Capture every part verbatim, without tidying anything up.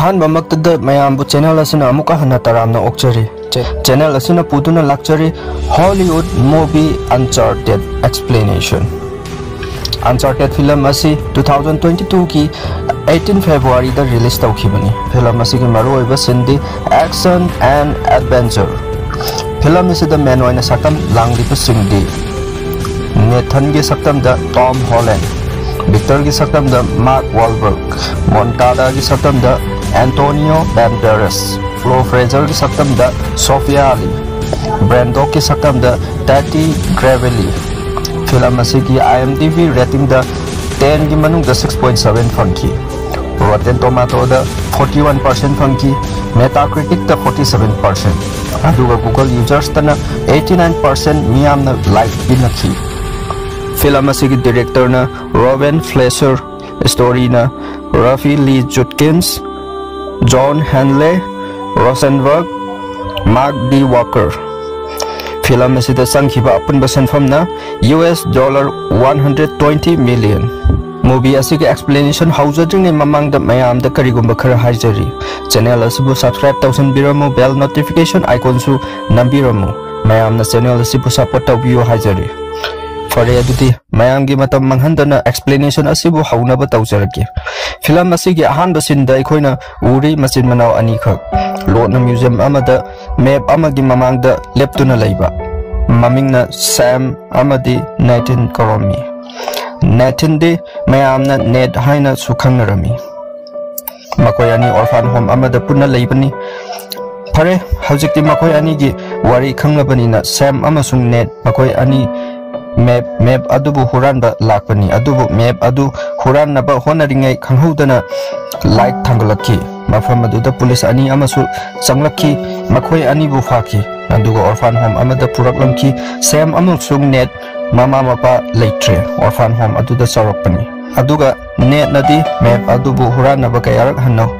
ꯑꯍꯥꯟꯕꯃꯛꯇꯗ ꯃꯌꯥꯝꯕꯨ ꯆꯦꯅꯦꯜ ꯑꯁꯤꯅ ꯑꯃꯨꯛꯀ ꯍꯟꯅ ꯇꯔꯥꯝꯅ ꯑꯣꯛꯆꯔꯤ꯫ ꯆꯦ-, ꯆꯦꯅꯦꯜ ꯑꯁꯤꯅ ꯄꯨꯗꯨꯅ ꯂꯥꯛꯆꯔꯤ Hollywood Movie Uncharted Explanation꯫ Uncharted film ꯑꯁꯤ two thousand twenty-twoꯒꯤ eighteen Februaryꯗ release ꯇꯧꯈꯤꯕꯅꯤ꯫ Film ꯑꯁꯤꯒꯤ ꯃꯔꯨꯑꯣꯏꯕ sceneꯗꯤ action and adventure꯫ Film ꯑꯁꯤꯗ main ꯑꯣꯏꯅ ꯁꯛꯇꯝ ꯂꯥꯡꯂꯤꯕꯁꯤꯡꯗꯤ Nathanꯒꯤ ꯁꯛꯇꯝꯗ Tom Holland, Victorꯒꯤ ꯁꯛꯇꯝꯗ Mark Wahlberg, Montanaꯒꯤ ꯁꯛꯇꯝꯗ Antonio Banderas, Flo Fraserꯒꯤ ꯁꯛꯇꯝꯗ Sophia Ali, Brandonꯒꯤ ꯁꯛꯇꯝꯗ Tati Gravely꯫ Film ꯑꯁꯤꯒꯤ IMDb ratingꯗ tenꯒꯤ ꯃꯅꯨꯡꯗ six point seven ꯐꯪꯈꯤ꯫ Rotten Tomatoesꯗ forty one percent ꯐꯪꯈꯤ, Metacriticꯇ forty seven percent, ꯑꯗꯨꯒ Google usersꯇꯅ eighty nine percent ꯃꯤꯌꯥꯝꯅ like ꯄꯤꯅꯈꯤ꯫ Film ꯑꯁꯤꯒꯤ directorꯅ Ruben Fleischer, storyꯅ Rafe Lee Judkins, John Hanley Rosenberg, Mark D Walker꯫ Film ꯑꯁꯤꯗ ꯆꯪꯈꯤꯕ ꯑꯄꯨꯟꯕ ꯁꯦꯟꯐꯝꯅ US dollar one hundred twenty million꯫ Movie ꯑꯁꯤꯒꯤ explanation ꯍꯧꯖꯗ꯭ꯔꯤꯉꯩ ꯃꯃꯥꯡꯗ ꯃꯌꯥꯝꯗ ꯀꯔꯤꯒꯨꯝꯕ ꯈꯔ ꯍꯥꯏꯖꯔꯤ꯫ Channel ꯑꯁꯤꯕꯨ subscribe ꯇꯧꯁꯤꯟꯕꯤꯔꯝꯃꯨ, bell notification iconꯁꯨ ꯅꯝꯕꯤꯔꯝꯃꯨ꯫ ꯃꯌꯥꯝꯅ channel ꯑꯁꯤꯕꯨ support ꯇꯧꯕꯤꯌꯨ ꯍꯥꯏꯖꯔꯤ꯫ ꯐꯔꯦ, ꯑꯗꯨꯗꯤ ꯃꯌꯥꯝꯒꯤ ꯃꯇꯝ ꯃꯥꯡꯍꯟꯗꯅ explanation ꯑꯁꯤꯕꯨ ꯍꯧꯅꯕ ꯇꯧꯖꯔꯛꯀꯦ꯫ Film ꯑꯁꯤꯒꯤ ꯑꯍꯥꯟꯕ sceneꯗ ꯑꯩꯈꯣꯏꯅ ꯎꯔꯤ ꯃꯆꯤꯟ ꯃꯅꯥꯎ ꯑꯅꯤꯈꯛ ꯂꯣꯠꯅ museum ꯑꯃꯗ map ꯑꯃꯒꯤ ꯃꯃꯥꯡꯗ ꯂꯦꯞꯇꯨꯅ ꯂꯩꯕ꯫ ꯃꯃꯤꯡꯅ Sam ꯑꯃꯗꯤ Nathan ꯀꯧꯔꯝꯃꯤ꯫ Nathanꯗꯤ ꯃꯌꯥꯝꯅ Ned ꯍꯥꯏꯅꯁꯨ ꯈꯪꯅꯔꯝꯃꯤ꯫ ꯃꯈꯣꯏ ꯑꯅꯤ orphan home ꯑꯃꯗ ꯄꯨꯟꯅ ꯂꯩꯕꯅꯤ꯫ ꯐꯔꯦ, ꯍꯧꯖꯤꯛꯇꯤ ꯃꯈꯣꯏ ꯑꯅꯤꯒꯤ ꯋꯥꯔꯤ ꯈꯪꯂꯕꯅꯤꯅ Sam ꯑꯃꯁꯨꯡ Ned ꯃꯈꯣꯏ ꯑꯅꯤ map, map ꯑꯗꯨꯕꯨ ꯍꯨꯔꯥꯟꯕ ꯂꯥꯛꯄꯅꯤ꯫ ꯑꯗꯨꯕꯨ map ꯑꯗꯨ ꯍꯨꯔꯥꯟꯅꯕ ꯍꯣꯠꯅꯔꯤꯉꯩ ꯈꯪꯍꯧꯗꯅ light ꯊꯥꯡꯒꯠꯂꯛꯈꯤ꯫ ꯃꯐꯝ ꯑꯗꯨꯗ police ꯑꯅꯤ ꯑꯃꯁꯨ ꯆꯪꯂꯛꯈꯤ, ꯃꯈꯣꯏ ꯑꯅꯤꯕꯨ ꯐꯥꯈꯤ, ꯑꯗꯨꯒ orphan home ꯑꯃꯗ ꯄꯨꯔꯛꯂꯝꯈꯤ꯫ Sam ꯑꯃꯁꯨꯡ Ned ꯃꯃꯥ ꯃꯄꯥ ꯂꯩꯇ꯭ꯔꯦ꯫ Orphan home ꯑꯗꯨꯗ ꯆꯥꯎꯔꯛꯄꯅꯤ꯫ ꯑꯗꯨꯒ Nedꯅꯗꯤ map ꯑꯗꯨꯕꯨ ꯍꯨꯔꯥꯟꯅꯕ ꯀꯌꯥꯔꯛ ꯍꯟꯅ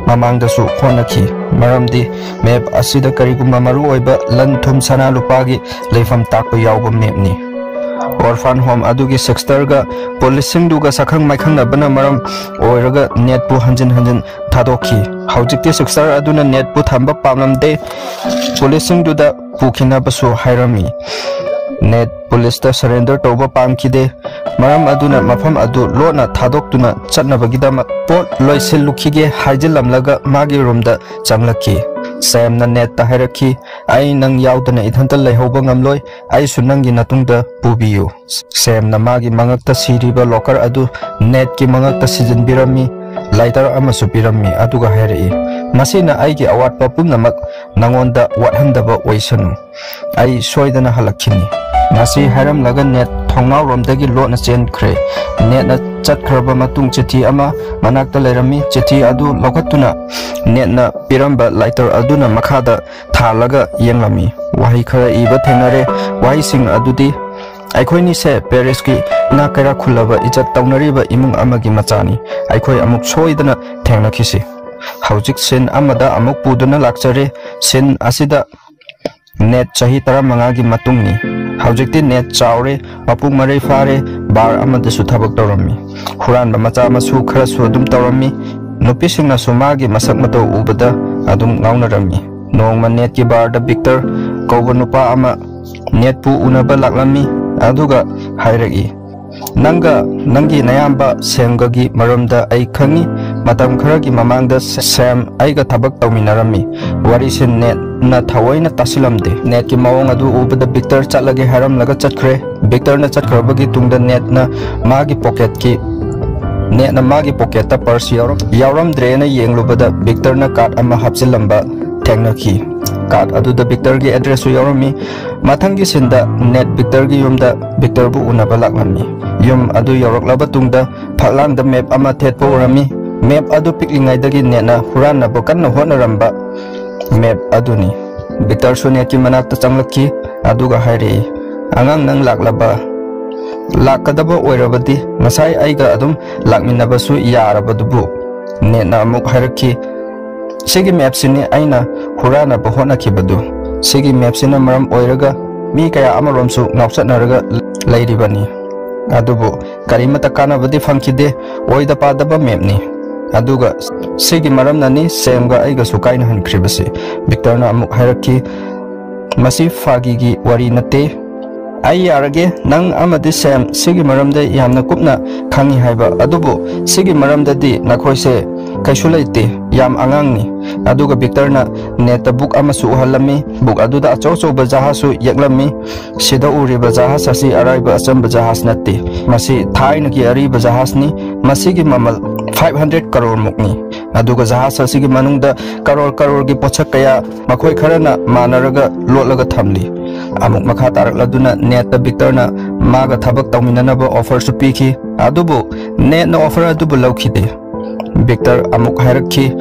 ꯃꯃꯥꯡꯗꯁꯨ ꯍꯣꯠꯅꯈꯤ, ꯃꯔꯝꯗꯤ map ꯑꯁꯤꯗ ꯀꯔꯤꯒꯨꯝꯕ ꯃꯔꯨꯑꯣꯏꯕ ꯂꯟ ꯊꯨꯝ ꯁꯅꯥ ꯂꯨꯄꯥꯒꯤ ꯂꯩꯐꯝ ꯇꯥꯛꯄ ꯌꯥꯎꯕ mapꯅꯤ꯫ orphan home ꯑꯗꯨꯒꯤ sisterꯒ policeꯁꯤꯡꯗꯨꯒ ꯁꯛꯈꯪ ꯃꯥꯏꯈꯪꯅꯕꯅ ꯃꯔꯝ ꯑꯣꯏꯔꯒ Nateꯄꯨ ꯍꯟꯖꯤꯟ ꯍꯟꯖꯤꯟ ꯊꯥꯗꯣꯛꯈꯤ꯫ ꯍꯧꯖꯤꯛꯇꯤ sister ꯑꯗꯨꯅ Nateꯄꯨ ꯊꯝꯕ ꯄꯥꯝꯂꯝꯗꯦ꯫ Policeꯁꯤꯡꯗꯨꯗ ꯄꯨꯈꯤꯅꯕꯁꯨ ꯍꯥꯏꯔꯝꯃꯤ꯫ Nate policeꯇ surrender ꯇꯧꯕ ꯄꯥꯝꯈꯤꯗꯦ꯫ ꯃꯔꯝ ꯑꯗꯨꯅ ꯃꯐꯝ ꯑꯗꯨ ꯂꯣꯟꯅ ꯊꯥꯗꯣꯛꯇꯨꯅ ꯆꯠꯅꯕꯒꯤꯗꯃꯛ ꯄꯣꯠ ꯂꯣꯏꯁꯤꯜꯂꯨꯈꯤꯒꯦ ꯍꯥꯏꯖꯤꯜꯂꯝꯂꯒ ꯃꯥꯒꯤ roomꯗ ꯆꯪꯂꯛꯈꯤ꯫ Samꯅ Nateꯇ ꯍꯥꯏꯔꯛꯈꯤ, "ꯑꯩ ꯅꯪ ꯌꯥꯎꯗꯅ ꯏꯊꯟꯇ ꯂꯩꯍꯧꯕ ꯉꯝꯂꯣꯏ꯫ ꯑꯩꯁꯨ ꯅꯪꯒꯤ ꯅꯇꯨꯡꯗ ꯄꯨꯕꯤꯌꯨ꯫" Samꯅ ꯃꯥꯒꯤ ꯃꯉꯛꯇ ꯁꯤꯔꯤꯕ locker ꯑꯗꯨ Nateꯀꯤ ꯃꯉꯛꯇ ꯁꯤꯖꯤꯟꯕꯤꯔꯝꯃꯤ꯫ Lighter ꯑꯃꯁꯨ ꯄꯤꯔꯝꯃꯤ, ꯑꯗꯨꯒ ꯍꯥꯏꯔꯛꯏ, "ꯃꯁꯤꯅ ꯑꯩꯒꯤ ꯑꯋꯥꯠꯄ ꯄꯨꯝꯅꯃꯛ ꯅꯉꯣꯟꯗ ꯋꯥꯠꯍꯟꯗꯕ ꯑꯣꯏꯁꯅꯨ꯫ ꯑꯩ ꯁꯣꯏꯗꯅ ꯍꯜꯂꯛꯈꯤꯅꯤ꯫" ꯃꯁꯤ ꯍꯥꯏꯔꯝꯂꯒ Nate ꯊꯣꯡꯅꯥꯎꯔꯣꯝꯗꯒꯤ ꯂꯣꯠꯅ ꯆꯦꯟꯈ꯭ꯔꯦ꯫ Nateꯅ ꯆꯠꯈ꯭ꯔꯕ ꯃꯇꯨꯡ ꯆꯤꯊꯤ ꯑꯃ ꯃꯅꯥꯛꯇ ꯂꯩꯔꯝꯃꯤ꯫ ꯆꯤꯊꯤ ꯑꯗꯨ ꯂꯧꯈꯠꯇꯨꯅ Nateꯅ ꯄꯤꯔꯝꯕ lighter ꯑꯗꯨꯅ ꯃꯈꯥꯗ ꯊꯥꯜꯂꯒ ꯌꯦꯡꯂꯝꯃꯤ꯫ ꯋꯥꯍꯩ ꯈꯔ ꯏꯕ ꯊꯦꯡꯅꯔꯦ꯫ ꯋꯥꯍꯩꯁꯤꯡ ꯑꯗꯨꯗꯤ, "ꯑꯩꯈꯣꯏꯅꯤꯁꯦ Parisꯀꯤ ꯏꯅꯥꯛ ꯀꯩꯔꯥꯛ ꯈꯨꯜꯂꯕ ꯏꯖꯠ ꯇꯧꯅꯔꯤꯕ ꯏꯃꯨꯡ ꯑꯃꯒꯤ ꯃꯆꯥꯅꯤ꯫ ꯑꯩꯈꯣꯏ ꯑꯃꯨꯛ ꯁꯣꯏꯗꯅ ꯊꯦꯡꯅꯈꯤꯁꯤ꯫" ꯍꯧꯖꯤꯛ scene ꯑꯃꯗ ꯑꯃꯨꯛ ꯄꯨꯗꯨꯅ ꯂꯥꯛꯆꯔꯦ꯫ Scene ꯑꯁꯤꯗ Nate ꯆꯍꯤ ꯇꯔꯥꯃꯉꯥꯒꯤ ꯃꯇꯨꯡꯅꯤ꯫ ꯍꯧꯖꯤꯛꯇꯤ Nate ꯆꯥꯎꯔꯦ, ꯃꯄꯨꯡ ꯃꯔꯩ ꯐꯥꯔꯦ, bar ꯑꯃꯗꯁꯨ ꯊꯕꯛ ꯇꯧꯔꯝꯃꯤ꯫ ꯍꯨꯔꯥꯟꯕ ꯃꯆꯥ ꯃꯁꯨ ꯈꯔꯁꯨ ꯑꯗꯨꯝ ꯇꯧꯔꯝꯃꯤ꯫ ꯅꯨꯄꯤꯁꯤꯡꯅꯁꯨ ꯃꯥꯒꯤ ꯃꯁꯛ ꯃꯇꯧ ꯎꯕꯗ ꯑꯗꯨꯝ ꯉꯥꯎꯅꯔꯝꯃꯤ꯫ ꯅꯣꯡꯃ Nateꯀꯤ barꯗ Victor ꯀꯧꯕ ꯅꯨꯄꯥ ꯑꯃ Nateꯄꯨ ꯎꯅꯕ ꯂꯥꯛꯂꯝꯃꯤ, ꯑꯗꯨꯒ ꯍꯥꯏꯔꯛꯏ, "ꯅꯪꯒ ꯅꯪꯒꯤ ꯅꯌꯥꯝꯕ Samꯒꯒꯤ ꯃꯔꯝꯗ ꯑꯩ ꯈꯪꯏ꯫ ꯃꯇꯝ ꯈꯔꯒꯤ ꯃꯃꯥꯡꯗ Sam ꯑꯩꯒ ꯊꯕꯛ ꯇꯧꯃꯤꯟꯅꯔꯝꯃꯤ꯫" ꯋꯥꯔꯤꯁꯦ Nateꯅ ꯊꯑꯣꯏꯅ ꯇꯥꯁꯤꯜꯂꯝꯗꯦ꯫ Nateꯀꯤ ꯃꯑꯣꯡ ꯑꯗꯨ ꯎꯕꯗ Victor ꯆꯠꯂꯒꯦ ꯍꯥꯏꯔꯝꯂꯒ ꯆꯠꯈ꯭ꯔꯦ꯫ Victorꯅ ꯆꯠꯈ꯭ꯔꯕꯒꯤ ꯇꯨꯡꯗ Nateꯅ ꯃꯥꯒꯤ pocketꯀꯤ, Nateꯅ ꯃꯥꯒꯤ pocketꯇ purse ꯌꯥꯎꯔꯝ-, ꯌꯥꯎꯔꯝꯗ꯭ꯔꯦꯅ ꯌꯦꯡꯂꯨꯕꯗ Victorꯅ card ꯑꯃ ꯍꯥꯞꯆꯤꯜꯂꯝꯕ ꯊꯦꯡꯅꯈꯤ꯫ Card ꯑꯗꯨꯗ Victorꯒꯤ addressꯁꯨ ꯌꯥꯎꯔꯝꯃꯤ꯫ ꯃꯊꯪꯒꯤ sceneꯗ Nate Victorꯒꯤ ꯌꯨꯝꯗ Victorꯕꯨ ꯎꯅꯕ ꯂꯥꯛꯂꯝꯃꯤ꯫ ꯌꯨꯝ ꯑꯗꯨ ꯌꯧꯔꯛꯂꯕ ꯇꯨꯡꯗ ꯐꯛꯂꯥꯡꯗ map ꯑꯃ ꯊꯦꯠꯄ ꯎꯔꯝꯃꯤ꯫ Map ꯑꯗꯨ ꯄꯤꯛꯂꯤꯉꯩꯗꯒꯤ Nateꯅ ꯍꯨꯔꯥꯟꯅꯕ ꯀꯟꯅ ꯍꯣꯠꯅꯔꯝꯕ map ꯑꯗꯨꯅꯤ꯫ Victorꯁꯨ Nateꯀꯤ ꯃꯅꯥꯛꯇ ꯆꯪꯂꯛꯈꯤ, ꯑꯗꯨꯒ ꯍꯥꯏꯔꯛꯏ, "ꯑꯉꯥꯡ, ꯅꯪ ꯂꯥꯛꯂꯕ? ꯂꯥꯛꯀꯗꯕ ꯑꯣꯏꯔꯕꯗꯤ ꯉꯁꯥꯏ ꯑꯩꯒ ꯑꯗꯨꯝ ꯂꯥꯛꯃꯤꯟꯅꯕꯁꯨ ꯌꯥꯔꯕꯗꯨꯕꯨ꯫" Nateꯅ ꯑꯃꯨꯛ ꯍꯥꯏꯔꯛꯈꯤ, "ꯁꯤꯒꯤ mapꯁꯤꯅꯤ ꯑꯩꯅ ꯍꯨꯔꯥꯟꯅꯕ ꯍꯣꯠꯅꯈꯤꯕꯗꯨ꯫ ꯁꯤꯒꯤ mapꯁꯤꯅ ꯃꯔꯝ ꯑꯣꯏꯔꯒ ꯃꯤ ꯀꯌꯥ ꯑꯃꯔꯣꯝꯁꯨ ꯉꯥꯎꯆꯠꯅꯔꯒ ꯂꯩꯔꯤꯕꯅꯤ꯫ ꯑꯗꯨꯕꯨ ꯀꯔꯤꯃꯠꯇ ꯀꯥꯟꯅꯕꯗꯤ ꯐꯪꯈꯤꯗꯦ, ꯑꯣꯏꯗ ꯄꯥꯗꯕ ꯃꯦꯞꯅꯤ꯫ ꯑꯗꯨꯒ ꯁꯤꯒꯤ ꯃꯔꯝꯅꯅꯤ ꯁꯦꯝꯒ ꯑꯩꯒꯁꯨ ꯀꯥꯏꯅꯍꯟꯈ꯭ꯔꯤꯕꯁꯤ꯫ ꯕꯤꯛꯇꯔꯅ ꯑꯃꯨꯛ ꯍꯥꯏꯔꯛꯈꯤ, "ꯃꯁꯤ ꯐꯥꯒꯤꯒꯤ ꯋꯥꯔꯤ ꯅꯠꯇꯦ꯫ ꯑꯩ ꯌꯥꯔꯒꯦ, ꯅꯪ ꯑꯃꯗꯤ ꯁꯦꯝ ꯁꯤꯒꯤ ꯃꯔꯝꯗ ꯌꯥꯝꯅ ꯀꯨꯞꯅ ꯈꯪꯉꯤ ꯍꯥꯏꯕ, ꯑꯗꯨꯕꯨ ꯁꯤꯒꯤ ꯃꯔꯝꯗꯗꯤ ꯅꯈꯣꯏꯁꯦ ꯀꯩꯁꯨ ꯂꯩꯇꯦ, ꯌꯥꯝ ꯑꯉꯥꯡꯅꯤ꯫" ꯑꯗꯨꯒ ꯕꯤꯛꯇꯔꯅ ꯅꯦꯠꯇ ꯕꯨꯛ ꯑꯃꯁꯨ ꯎꯍꯜꯂꯝꯃꯤ꯫ ꯕꯨꯛ ꯑꯗꯨꯗ ꯑꯆꯧ ꯑꯆꯧꯕ ꯖꯍꯥꯖꯁꯨ ꯌꯦꯛꯂꯝꯃꯤ꯫ "ꯁꯤꯗ ꯎꯔꯤꯕ ꯖꯍꯥꯖ ꯑꯁꯤ ꯑꯔꯥꯏꯕ ꯑꯆꯝꯕ ꯖꯍꯥꯖ ꯅꯠꯇꯦ꯫ ꯃꯁꯤ ꯊꯥꯏꯅꯒꯤ ꯑꯔꯤꯕ ꯖꯍꯥꯖꯅꯤ꯫ ꯃꯁꯤꯒꯤ ꯃꯃꯜ ꯐꯥꯏꯚ ꯍꯟꯗ꯭ꯔꯦꯠ ꯀꯔꯣꯔ ꯃꯨꯛꯅꯤ꯫ ꯑꯗꯨꯒ ꯖꯍꯥꯖ ꯑꯁꯤꯒꯤ ꯃꯅꯨꯡꯗ ꯀꯔꯣꯔ ꯀꯔꯣꯔꯒꯤ ꯄꯣꯠꯁꯛ ꯀꯌꯥ ꯃꯈꯣꯏ ꯈꯔꯅ ꯃꯥꯟꯅꯔꯒ ꯂꯣꯠꯂꯒ ꯊꯝꯂꯤ꯫" ꯑꯃꯨꯛ ꯃꯈꯥ ꯇꯥꯔꯛꯂꯗꯨꯅ ꯅꯦꯠꯇ ꯕꯤꯛꯇꯔꯅ ꯃꯥꯒ ꯊꯕꯛ ꯇꯧꯃꯤꯟꯅꯅꯕ ꯑꯣꯐꯔꯁꯨ ꯄꯤꯈꯤ꯫ ꯑꯗꯨꯕꯨ ꯅꯦꯠꯅ ꯑꯣꯐꯔ ꯑꯗꯨꯕꯨ ꯂꯧꯈꯤꯗꯦ꯫ ꯕꯤꯛꯇꯔ ꯑꯃꯨꯛ ꯍꯥꯏꯔꯛꯈꯤ,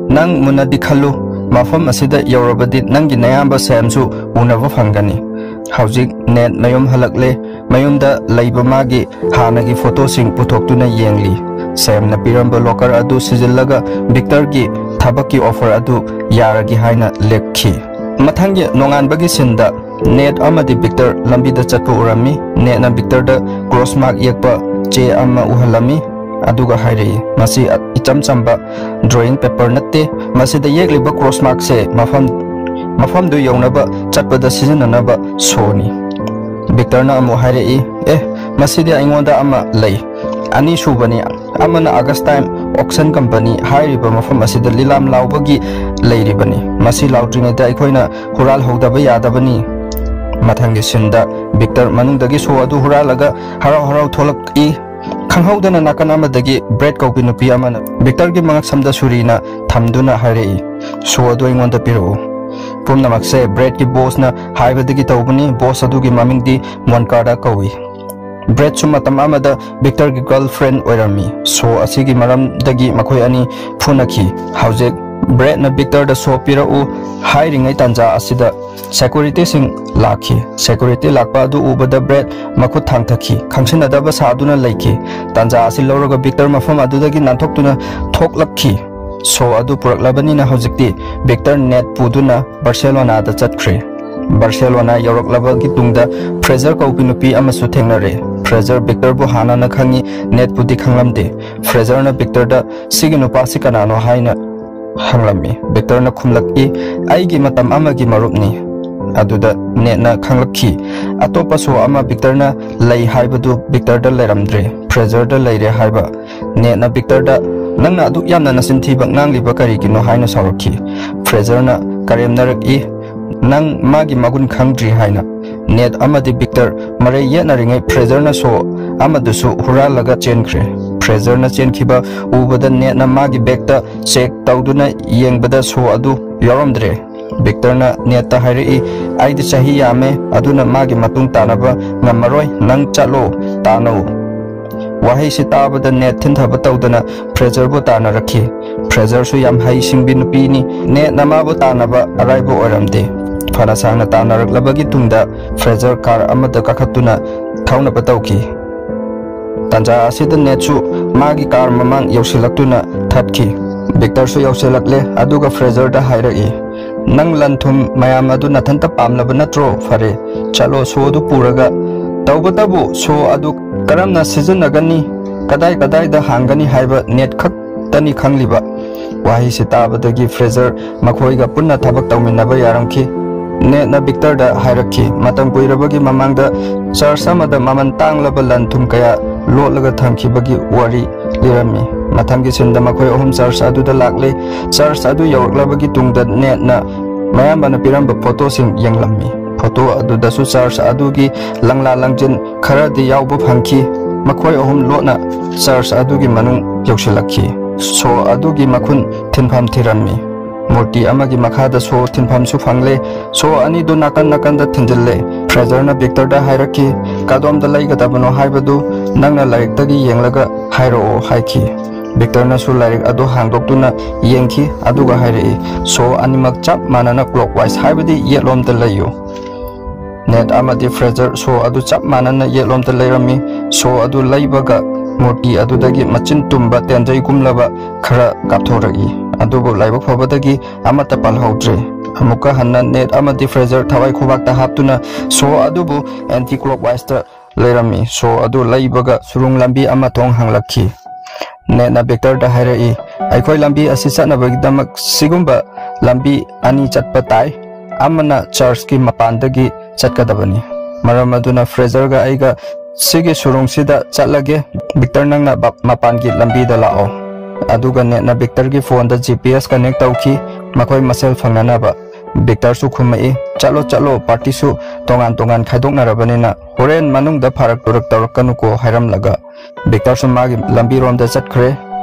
"ꯅꯪ ꯃꯨꯟꯅꯗꯤ ꯈꯜꯂꯨ, ꯃꯐꯝ ꯑꯁꯤꯗ ꯌꯧꯔꯕꯗꯤ ꯅꯪꯒꯤ ꯅꯌꯥꯝꯕ ꯁꯦꯝꯁꯨ ꯎꯅꯕ ꯐꯪꯒꯅꯤ꯫ ꯍꯧꯖꯤꯛ ꯅꯦꯠ ꯃꯌꯨꯝ ꯍꯜꯂꯛꯂꯦ꯫ ꯃꯌꯨꯝꯗ ꯂꯩꯕ ꯃꯥꯒꯤ ꯍꯥꯟꯅꯒꯤ ꯐꯣꯇꯣꯁꯤꯡ ꯄꯨꯊꯣꯛꯇꯨꯅ ꯌꯦꯡꯂꯤ꯫" ꯁꯦꯝꯅ ꯄꯤꯔꯝꯕ ꯂꯣꯀꯔ ꯑꯗꯨ ꯁꯤꯖꯤꯜꯂꯒ ꯕꯤꯛꯇꯔꯒꯤ ꯊꯕꯛꯀꯤ ꯑꯣꯐꯔ ꯑꯗꯨ ꯌꯥꯔꯒꯦ ꯍꯥꯏꯅ ꯂꯦꯞꯈꯤ꯫ ꯃꯊꯪꯒꯤ ꯅꯣꯡꯉꯥꯟꯕꯒꯤ ꯁꯤꯟꯗ ꯅꯦꯠ ꯑꯃꯗꯤ ꯕꯤꯛꯇꯔ ꯂꯝꯕꯤꯗ ꯆꯠꯄ ꯎꯔꯝꯃꯤ꯫ ꯅꯦꯠꯅ ꯕꯤꯛꯇꯔꯗ ꯀ꯭ꯔꯣꯁ ꯃꯥꯔꯛ ꯌꯦꯛꯄ ꯆꯦ ꯑꯃ ꯎꯍꯜꯂꯝꯃꯤ꯫ ꯑꯗꯨꯒ ꯍꯥꯏꯔꯛꯏ, "ꯃꯁꯤ ꯏꯆꯝ ꯆꯝꯕ ꯗ꯭ꯔꯣꯌꯤꯡ ꯄꯦꯄꯔ ꯅꯠꯇꯦ꯫ ꯃꯁꯤꯗ ꯌꯦꯛꯂꯤꯕ ꯀ꯭ꯔꯣꯁ ꯃꯥꯔꯛꯁꯦ ꯃꯐꯝ, ꯃꯐꯝꯗꯨ ꯌꯧꯅꯕ ꯆꯠꯄꯗ ꯁꯤꯖꯤꯟꯅꯅꯕ ꯁꯣꯅꯤ꯫" ꯕꯤꯛꯇꯔꯅ ꯑꯃꯨꯛ ꯍꯥꯏꯔꯛꯏ, "ꯑꯦ, ꯃꯁꯤꯗꯤ ꯑꯩꯉꯣꯟꯗ ꯑꯃ ꯂꯩ꯫ ꯑꯅꯤꯁꯨꯕꯅꯤ, ꯑꯃꯅ ꯑꯒꯁꯇꯥꯏꯟ ꯑꯣꯛꯁꯟ ꯀꯝꯄꯅꯤ ꯍꯥꯏꯔꯤꯕ ꯃꯐꯝ ꯑꯁꯤꯗ ꯂꯤꯂꯥꯝ ꯂꯥꯎꯕꯒꯤ ꯂꯩꯔꯤꯕꯅꯤ꯫ ꯃꯁꯤ ꯂꯥꯎꯗ꯭ꯔꯤꯉꯩꯗ ꯑꯩꯈꯣꯏꯅ ꯍꯨꯔꯥꯜꯍꯧꯗꯕ ꯌꯥꯗꯕꯅꯤ꯫" ꯃꯊꯪꯒꯤ ꯁꯤꯟꯗ ꯕꯤꯛꯇꯔ ꯃꯅꯨꯡꯗꯒꯤ ꯁꯣ ꯑꯗꯨ ꯍꯨꯔꯥꯜꯂꯒ ꯍꯔꯥꯎ ꯍꯔꯥꯎ ꯊꯣꯛꯂꯛꯏ꯫ ꯈꯪꯍꯧꯗꯅ ꯅꯥꯀꯟ ꯑꯃꯗꯒꯤ ꯕ꯭ꯔꯦꯠ ꯀꯧꯕꯤ ꯅꯨꯄꯤ ꯑꯃꯅ ꯕꯤꯛꯇꯔꯒꯤ ꯃꯉꯛꯁꯝꯗ ꯁꯨꯔꯤꯅ ꯊꯝꯗꯨꯅ ꯍꯥꯏꯔꯛꯏ, "ꯁꯣ ꯑꯗꯨ ꯑꯩꯉꯣꯟꯗ ꯄꯤꯔꯛꯎ꯫ ꯄꯨꯝꯅꯃꯛꯁꯦ ꯕ꯭ꯔꯦꯠꯀꯤ ꯕꯣꯁꯅ ꯍꯥꯏꯕꯗꯒꯤ ꯇꯧꯕꯅꯤ꯫ ꯕꯣꯁ ꯑꯗꯨꯒꯤ ꯃꯃꯤꯡꯗꯤ ꯃꯣꯟꯀꯥꯗꯥ ꯀꯧꯏ꯫ ꯕ꯭ꯔꯦꯠꯁꯨ ꯃꯇꯝ ꯑꯃꯗ ꯕꯤꯛꯇꯔꯒꯤ ꯒꯔꯜ ꯐ꯭ꯔꯦꯟ ꯑꯣꯏꯔꯝꯃꯤ꯫ ꯁꯣ ꯑꯁꯤꯒꯤ ꯃꯔꯝꯗꯒꯤ ꯃꯈꯣꯏ ꯑꯅꯤ ꯐꯨꯅꯈꯤ꯫ ꯍꯧꯖꯤꯛ ꯕ꯭ꯔꯦꯠꯅ ꯕꯤꯛꯇꯔꯗ ꯁꯣ ꯄꯤꯔꯛꯎ ꯍꯥꯏꯔꯤꯉꯩ ꯇꯥꯟꯖꯥ ꯑꯁꯤꯗ ꯁꯦꯀꯨꯔꯤꯇꯤꯁꯤꯡ ꯂꯥꯛꯈꯤ꯫ ꯁꯦꯀꯨꯔꯤꯇꯤ ꯂꯥꯛꯄ ꯑꯗꯨ ꯎꯕꯗ ꯕ꯭ꯔꯦꯠ ꯃꯈꯨꯠ ꯊꯥꯡꯊꯈꯤ, ꯈꯪꯁꯤꯟꯅꯗꯕ ꯁꯥꯗꯨꯅ ꯂꯩꯈꯤ꯫ ꯇꯥꯟꯖꯥ ꯑꯁꯤ ꯂꯧꯔꯒ ꯕꯤꯛꯇꯔ ꯃꯐꯝ ꯑꯗꯨꯗꯒꯤ ꯅꯥꯟꯊꯣꯛꯇꯨꯅ ꯊꯣꯛꯂꯛꯈꯤ꯫ ꯁꯣ ꯑꯗꯨ ꯄꯨꯔꯛꯂꯕꯅꯤꯅ ꯍꯧꯖꯤꯛꯇꯤ ꯕꯤꯛꯇꯔ ꯅꯦꯠ ꯄꯨꯗꯨꯅ ꯕꯥꯔꯁꯦꯂꯣꯅꯥꯗ ꯆꯠꯈ꯭ꯔꯦ꯫ ꯕꯥꯔꯁꯦꯂꯣꯅꯥ ꯌꯧꯔꯛꯂꯕꯒꯤ ꯇꯨꯡꯗ ꯐ꯭ꯔꯦꯖꯔ ꯀꯧꯕꯤ ꯅꯨꯄꯤ ꯑꯃꯁꯨ ꯊꯦꯡꯅꯔꯦ꯫ ꯐ꯭ꯔꯦꯖꯔ ꯕꯤꯛꯇꯔꯕꯨ ꯍꯥꯟꯅꯅ ꯈꯪꯉꯤ, ꯅꯦꯠꯄꯨꯗꯤ ꯈꯪꯂꯝꯗꯦ꯫ ꯐ꯭ꯔꯦꯖꯔꯅ ꯕꯤꯛꯇꯔꯗ "ꯁꯤꯒꯤ ꯅꯨꯄꯥꯁꯤ ꯀꯅꯥꯅꯣ?" ꯍꯥꯏꯅ ꯍꯪꯂꯝꯃꯤ꯫ ꯕꯤꯛꯇꯔꯅ ꯈꯨꯝꯂꯛꯏ, "ꯑꯩꯒꯤ ꯃꯇꯝ ꯑꯃꯒꯤ ꯃꯔꯨꯞꯅꯤ"꯫ ꯑꯗꯨꯗ ꯅꯦꯠꯅ ꯈꯪꯂꯛꯈꯤ, ꯑꯇꯣꯞꯄ ꯁꯣ ꯑꯃ ꯕꯤꯛꯇꯔꯅ ꯂꯩ ꯍꯥꯏꯕꯗꯨ ꯕꯤꯛꯇꯔꯗ ꯂꯩꯔꯝꯗ꯭ꯔꯦ, ꯐ꯭ꯔꯦꯖꯔꯗ ꯂꯩꯔꯦ ꯍꯥꯏꯕ꯫ ꯅꯦꯠꯅ ꯕꯤꯛꯇꯔꯗ, "ꯅꯪꯅ ꯑꯗꯨꯛ ꯌꯥꯝꯅ ꯅꯆꯤꯟ ꯊꯤꯕ ꯉꯥꯡꯂꯤꯕ ꯀꯔꯤꯒꯤꯅꯣ?" ꯍꯥꯏꯅ ꯁꯥꯎꯔꯛꯈꯤ꯫ ꯐ꯭ꯔꯦꯖꯔꯅ ꯀꯔꯦꯝꯅꯔꯛꯏ, "ꯅꯪ ꯃꯥꯒꯤ ꯃꯒꯨꯟ ꯈꯪꯗ꯭ꯔꯤ" ꯍꯥꯏꯅ꯫ ꯅꯦꯠ ꯑꯃꯗꯤ ꯕꯤꯛꯇꯔ ꯃꯔꯩ ꯌꯦꯠꯅꯔꯤꯉꯩ ꯐ꯭ꯔꯦꯖꯔꯅ ꯁꯣ ꯑꯃꯗꯨꯁꯨ ꯍꯨꯔꯥꯜꯂꯒ ꯆꯦꯟꯈ꯭ꯔꯦ꯫ ꯐ꯭ꯔꯦꯖꯔꯅ ꯆꯦꯟꯈꯤꯕ ꯎꯕꯗ ꯅꯦꯠꯅ ꯃꯥꯒꯤ ꯕꯦꯒꯇ ꯆꯦꯛ ꯇꯧꯗꯨꯅ ꯌꯦꯡꯕꯗ ꯁꯣ ꯑꯗꯨ ꯌꯥꯎꯔꯝꯗ꯭ꯔꯦ꯫ ꯕꯤꯛꯇꯔꯅ ꯅꯦꯠꯇ ꯍꯥꯏꯔꯛꯏ, "ꯑꯩꯗꯤ ꯆꯍꯤ ꯌꯥꯝꯃꯦ, ꯑꯗꯨꯅ ꯃꯥꯒꯤ ꯃꯇꯨꯡ ꯇꯥꯅꯕ ꯉꯝꯃꯔꯣꯏ꯫ ꯅꯪ ꯆꯠꯂꯣ, ꯇꯥꯟꯅꯧ"꯫ ꯋꯥꯍꯩꯁꯤ ꯇꯥꯕꯗ ꯅꯦꯠ ꯊꯤꯟꯊꯕ ꯇꯧꯗꯅ ꯐ꯭ꯔꯦꯖꯔꯕꯨ ꯇꯥꯟꯅꯔꯛꯈꯤ꯫ ꯐ꯭ꯔꯦꯖꯔꯁꯨ ꯌꯥꯝ ꯍꯩ ꯁꯤꯡꯕꯤ ꯅꯨꯄꯤꯅꯤ꯫ ꯅꯦꯠꯅ ꯃꯥꯕꯨ ꯇꯥꯟꯅꯕ ꯑꯔꯥꯏꯕ ꯑꯣꯏꯔꯝꯗꯦ꯫ ꯐꯅ ꯁꯥꯡꯅ ꯇꯥꯟꯅꯔꯛꯂꯕꯒꯤ ꯇꯨꯡꯗ ꯐ꯭ꯔꯦꯖꯔ ꯀꯥꯔ ꯑꯃꯗ ꯀꯥꯈꯠꯇꯨꯅ ꯊꯧꯅꯕ ꯇꯧꯈꯤ꯫ ꯇꯥꯟꯖꯥ ꯑꯁꯤꯗ ꯅꯦꯠꯁꯨ ꯃꯥꯒꯤ ꯀꯥꯔ ꯃꯃꯥꯡ ꯌꯧꯁꯤꯜꯂꯛꯇꯨꯅ ꯊꯠꯈꯤ꯫ ꯕꯤꯛꯇꯔꯁꯨ ꯌꯧꯁꯤꯜꯂꯛꯂꯦ, ꯑꯗꯨꯒ ꯐ꯭ꯔꯦꯖꯔꯗ ꯍꯥꯏꯔꯛꯏ, "ꯅꯪ ꯂꯟ ꯊꯨꯝ ꯃꯌꯥꯝ ꯑꯗꯨ ꯅꯊꯟꯇ ꯄꯥꯝꯂꯕ ꯅꯠꯇ꯭ꯔꯣ? ꯐꯔꯦ, ꯆꯠꯂꯣ ꯁꯣ ꯑꯗꯨ ꯄꯨꯔꯒ꯫ ꯇꯧꯕꯇꯕꯨ ꯁꯣ ꯑꯗꯨ ꯀꯔꯝꯅ ꯁꯤꯖꯤꯟꯅꯒꯅꯤ, ꯀꯗꯥꯏ ꯀꯗꯥꯏꯗ ꯍꯥꯡꯒꯅꯤ ꯍꯥꯏꯕ ꯅꯦꯠ ꯈꯛꯇꯅꯤ ꯈꯪꯂꯤꯕ"꯫ ꯋꯥꯍꯩꯁꯤ ꯇꯥꯕꯗꯒꯤ ꯐ꯭ꯔꯦꯖꯔ ꯃꯈꯣꯏꯒ ꯄꯨꯟꯅ ꯊꯕꯛ ꯇꯧꯃꯤꯟꯅꯕ ꯌꯥꯔꯝꯈꯤ꯫ ꯅꯦꯠꯅ ꯕꯤꯛꯇꯔꯗ ꯍꯥꯏꯔꯛꯈꯤ, ꯃꯇꯝ ꯀꯨꯏꯔꯕꯒꯤ ꯃꯃꯥꯡꯗ ꯆꯔꯆ ꯑꯃꯗ ꯃꯃꯜ ꯇꯥꯡꯂꯕ ꯂꯟ ꯊꯨꯝ ꯀꯌꯥ ꯂꯣꯠꯂꯒ ꯊꯝꯈꯤꯕꯒꯤ ꯋꯥꯔꯤ ꯂꯤꯔꯝꯃꯤ꯫ ꯃꯊꯪꯒꯤ ꯁꯤꯟꯗ ꯃꯈꯣꯏ ꯑꯍꯨꯝ ꯆꯔꯆ ꯑꯗꯨꯗ ꯂꯥꯛꯂꯦ꯫ ꯆꯔꯆ ꯑꯗꯨ ꯌꯧꯔꯛꯂꯕꯒꯤ ꯇꯨꯡꯗ ꯅꯦꯠꯅ ꯃꯌꯥꯝꯕꯅ ꯄꯤꯔꯝꯕ ꯐꯣꯇꯣꯁꯤꯡ ꯌꯦꯡꯂꯝꯃꯤ꯫ ꯐꯣꯇꯣ ꯑꯗꯨꯗꯁꯨ ꯆꯔꯆ ꯑꯗꯨꯒꯤ ꯂꯪꯂꯥ ꯂꯪꯖꯤꯟ ꯈꯔꯗꯤ ꯌꯥꯎꯕ ꯐꯪꯈꯤ꯫ ꯃꯈꯣꯏ ꯑꯍꯨꯝ ꯂꯣꯠꯅ ꯆꯔꯆ ꯑꯗꯨꯒꯤ ꯃꯅꯨꯡ ꯌꯧꯁꯤꯜꯂꯛꯈꯤ꯫ ꯁꯣ ꯑꯗꯨꯒꯤ ꯃꯈꯨꯟ ꯊꯤꯟꯐꯝ ꯊꯤꯔꯝꯃꯤ꯫ ꯃꯨꯔꯇꯤ ꯑꯃꯒꯤ ꯃꯈꯥꯗ ꯁꯣ ꯊꯤꯟꯐꯝꯁꯨ ꯐꯪꯂꯦ꯫ ꯁꯣ ꯑꯅꯤꯗꯨ ꯅꯥꯀꯟ ꯅꯥꯀꯟꯗ ꯊꯤꯟꯖꯤꯜꯂꯦ꯫ ꯐ꯭ꯔꯦꯖꯔꯅ ꯕꯤꯛꯇꯔꯗ ꯍꯥꯏꯔꯛꯈꯤ, "ꯀꯗꯣꯝꯗ ꯂꯩꯒꯗꯕꯅꯣ ꯍꯥꯏꯕꯗꯨ ꯅꯪꯅ ꯂꯥꯏꯔꯤꯛꯇꯒꯤ ꯌꯦꯡꯂꯒ ꯍꯥꯏꯔꯛꯑꯣ" ꯍꯥꯏꯈꯤ꯫ ꯕꯤꯛꯇꯔꯅꯁꯨ ꯂꯥꯏꯔꯤꯛ ꯑꯗꯨ ꯍꯥꯡꯗꯣꯛꯇꯨꯅ ꯌꯦꯡꯈꯤ, ꯑꯗꯨꯒ ꯍꯥꯏꯔꯛꯏ, "ꯁꯣ ꯑꯅꯤꯃꯛ ꯆꯞ ꯃꯥꯟꯅꯅ clockwise, ꯍꯥꯏꯕꯗꯤ ꯌꯦꯠꯂꯣꯝꯗ ꯂꯩꯌꯨ"꯫ ꯅꯦꯠ ꯑꯃꯗꯤ ꯐ꯭ꯔꯦꯖꯔ ꯁꯣ ꯑꯗꯨ ꯆꯞ ꯃꯥꯟꯅꯅ ꯌꯦꯠꯂꯣꯝꯗ ꯂꯩꯔꯝꯃꯤ꯫ ꯁꯣ ꯑꯗꯨ ꯂꯩꯕꯒ ꯃꯨꯔꯇꯤ ꯑꯗꯨꯗꯒꯤ ꯃꯆꯤꯟ ꯇꯨꯝꯕ ꯇꯦꯟꯖꯩꯒꯨꯝꯂꯕ ꯈꯔ ꯀꯥꯞꯊꯣꯔꯛꯏ, ꯑꯗꯨꯕꯨ ꯂꯥꯏꯕꯛ ꯐꯕꯗꯒꯤ ꯑꯃꯠꯇ ꯄꯜꯍꯧꯗ꯭ꯔꯦ꯫ ꯑꯃꯨꯛꯀ ꯍꯟꯅ ꯅꯦꯠ ꯑꯃꯗꯤ ꯐ꯭ꯔꯦꯖꯔ ꯊꯋꯥꯏ ꯈꯨꯕꯥꯛꯇ ꯍꯥꯞꯇꯨꯅ ꯁꯣ ꯑꯗꯨꯕꯨ anti clockwise ꯇ ꯂꯩꯔꯝꯃꯤ꯫ ꯁꯣ ꯑꯗꯨ ꯂꯩꯕꯒ ꯁꯨꯔꯨꯡ ꯂꯝꯕꯤ ꯑꯃ ꯊꯣꯡ ꯍꯥꯡꯂꯛꯈꯤ꯫ ꯅꯦꯠꯅ ꯕꯤꯛꯇꯔꯗ ꯍꯥꯏꯔꯛꯏ, "ꯑꯩꯈꯣꯏ ꯂꯝꯕꯤ ꯑꯁꯤ ꯆꯠꯅꯕꯒꯤꯗꯃꯛ ꯁꯤꯒꯨꯝꯕ ꯂꯝꯕꯤ ꯑꯅꯤ ꯆꯠꯄ ꯇꯥꯏ꯫ ꯑꯃꯅ ꯆꯔꯆꯀꯤ ꯃꯄꯥꯟꯗꯒꯤ ꯆꯠꯀꯗꯕꯅꯤ꯫" ꯃꯔꯝ ꯑꯗꯨꯅ ꯐ꯭ꯔꯦꯖꯔꯒ ꯑꯩꯒ ꯁꯤꯒꯤ ꯁꯨꯔꯨꯡꯁꯤꯗ ꯆꯠꯂꯒꯦ꯫ ꯕꯤꯛꯇꯔ, ꯅꯪꯅ ꯕ-, ꯃꯄꯥꯟꯒꯤ ꯂꯝꯕꯤꯗ ꯂꯥꯛꯑꯣ꯫ ꯑꯗꯨꯒ ꯅꯦꯠꯅ ꯕꯤꯛꯇꯔꯒꯤ ꯐꯣꯟꯗ G P S connect ꯇꯧꯈꯤ, ꯃꯈꯣꯏ ꯃꯁꯦꯜ ꯐꯪꯅꯅꯕ꯫ ꯕꯤꯛꯇꯔꯁꯨ ꯈꯨꯝꯃꯛꯏ, "ꯆꯠꯂꯣ, ꯆꯠꯂꯣ, ꯄꯥꯔꯇꯤꯁꯨ ꯇꯣꯉꯥꯟ ꯇꯣꯉꯥꯟ ꯈꯥꯏꯗꯣꯛꯅꯔꯕꯅꯤꯅ ꯍꯣꯔꯦꯟ ꯃꯅꯨꯡꯗ ꯐꯔꯛ ꯇꯨꯔꯛ ꯇꯧꯔꯛꯀꯅꯨꯀꯣ" ꯍꯥꯏꯔꯝꯂꯒ ꯕꯤꯛꯇꯔꯁꯨ ꯃꯥꯒꯤ ꯂꯝꯕꯤꯔꯣꯝꯗ ꯆꯠꯈ꯭ꯔꯦ꯫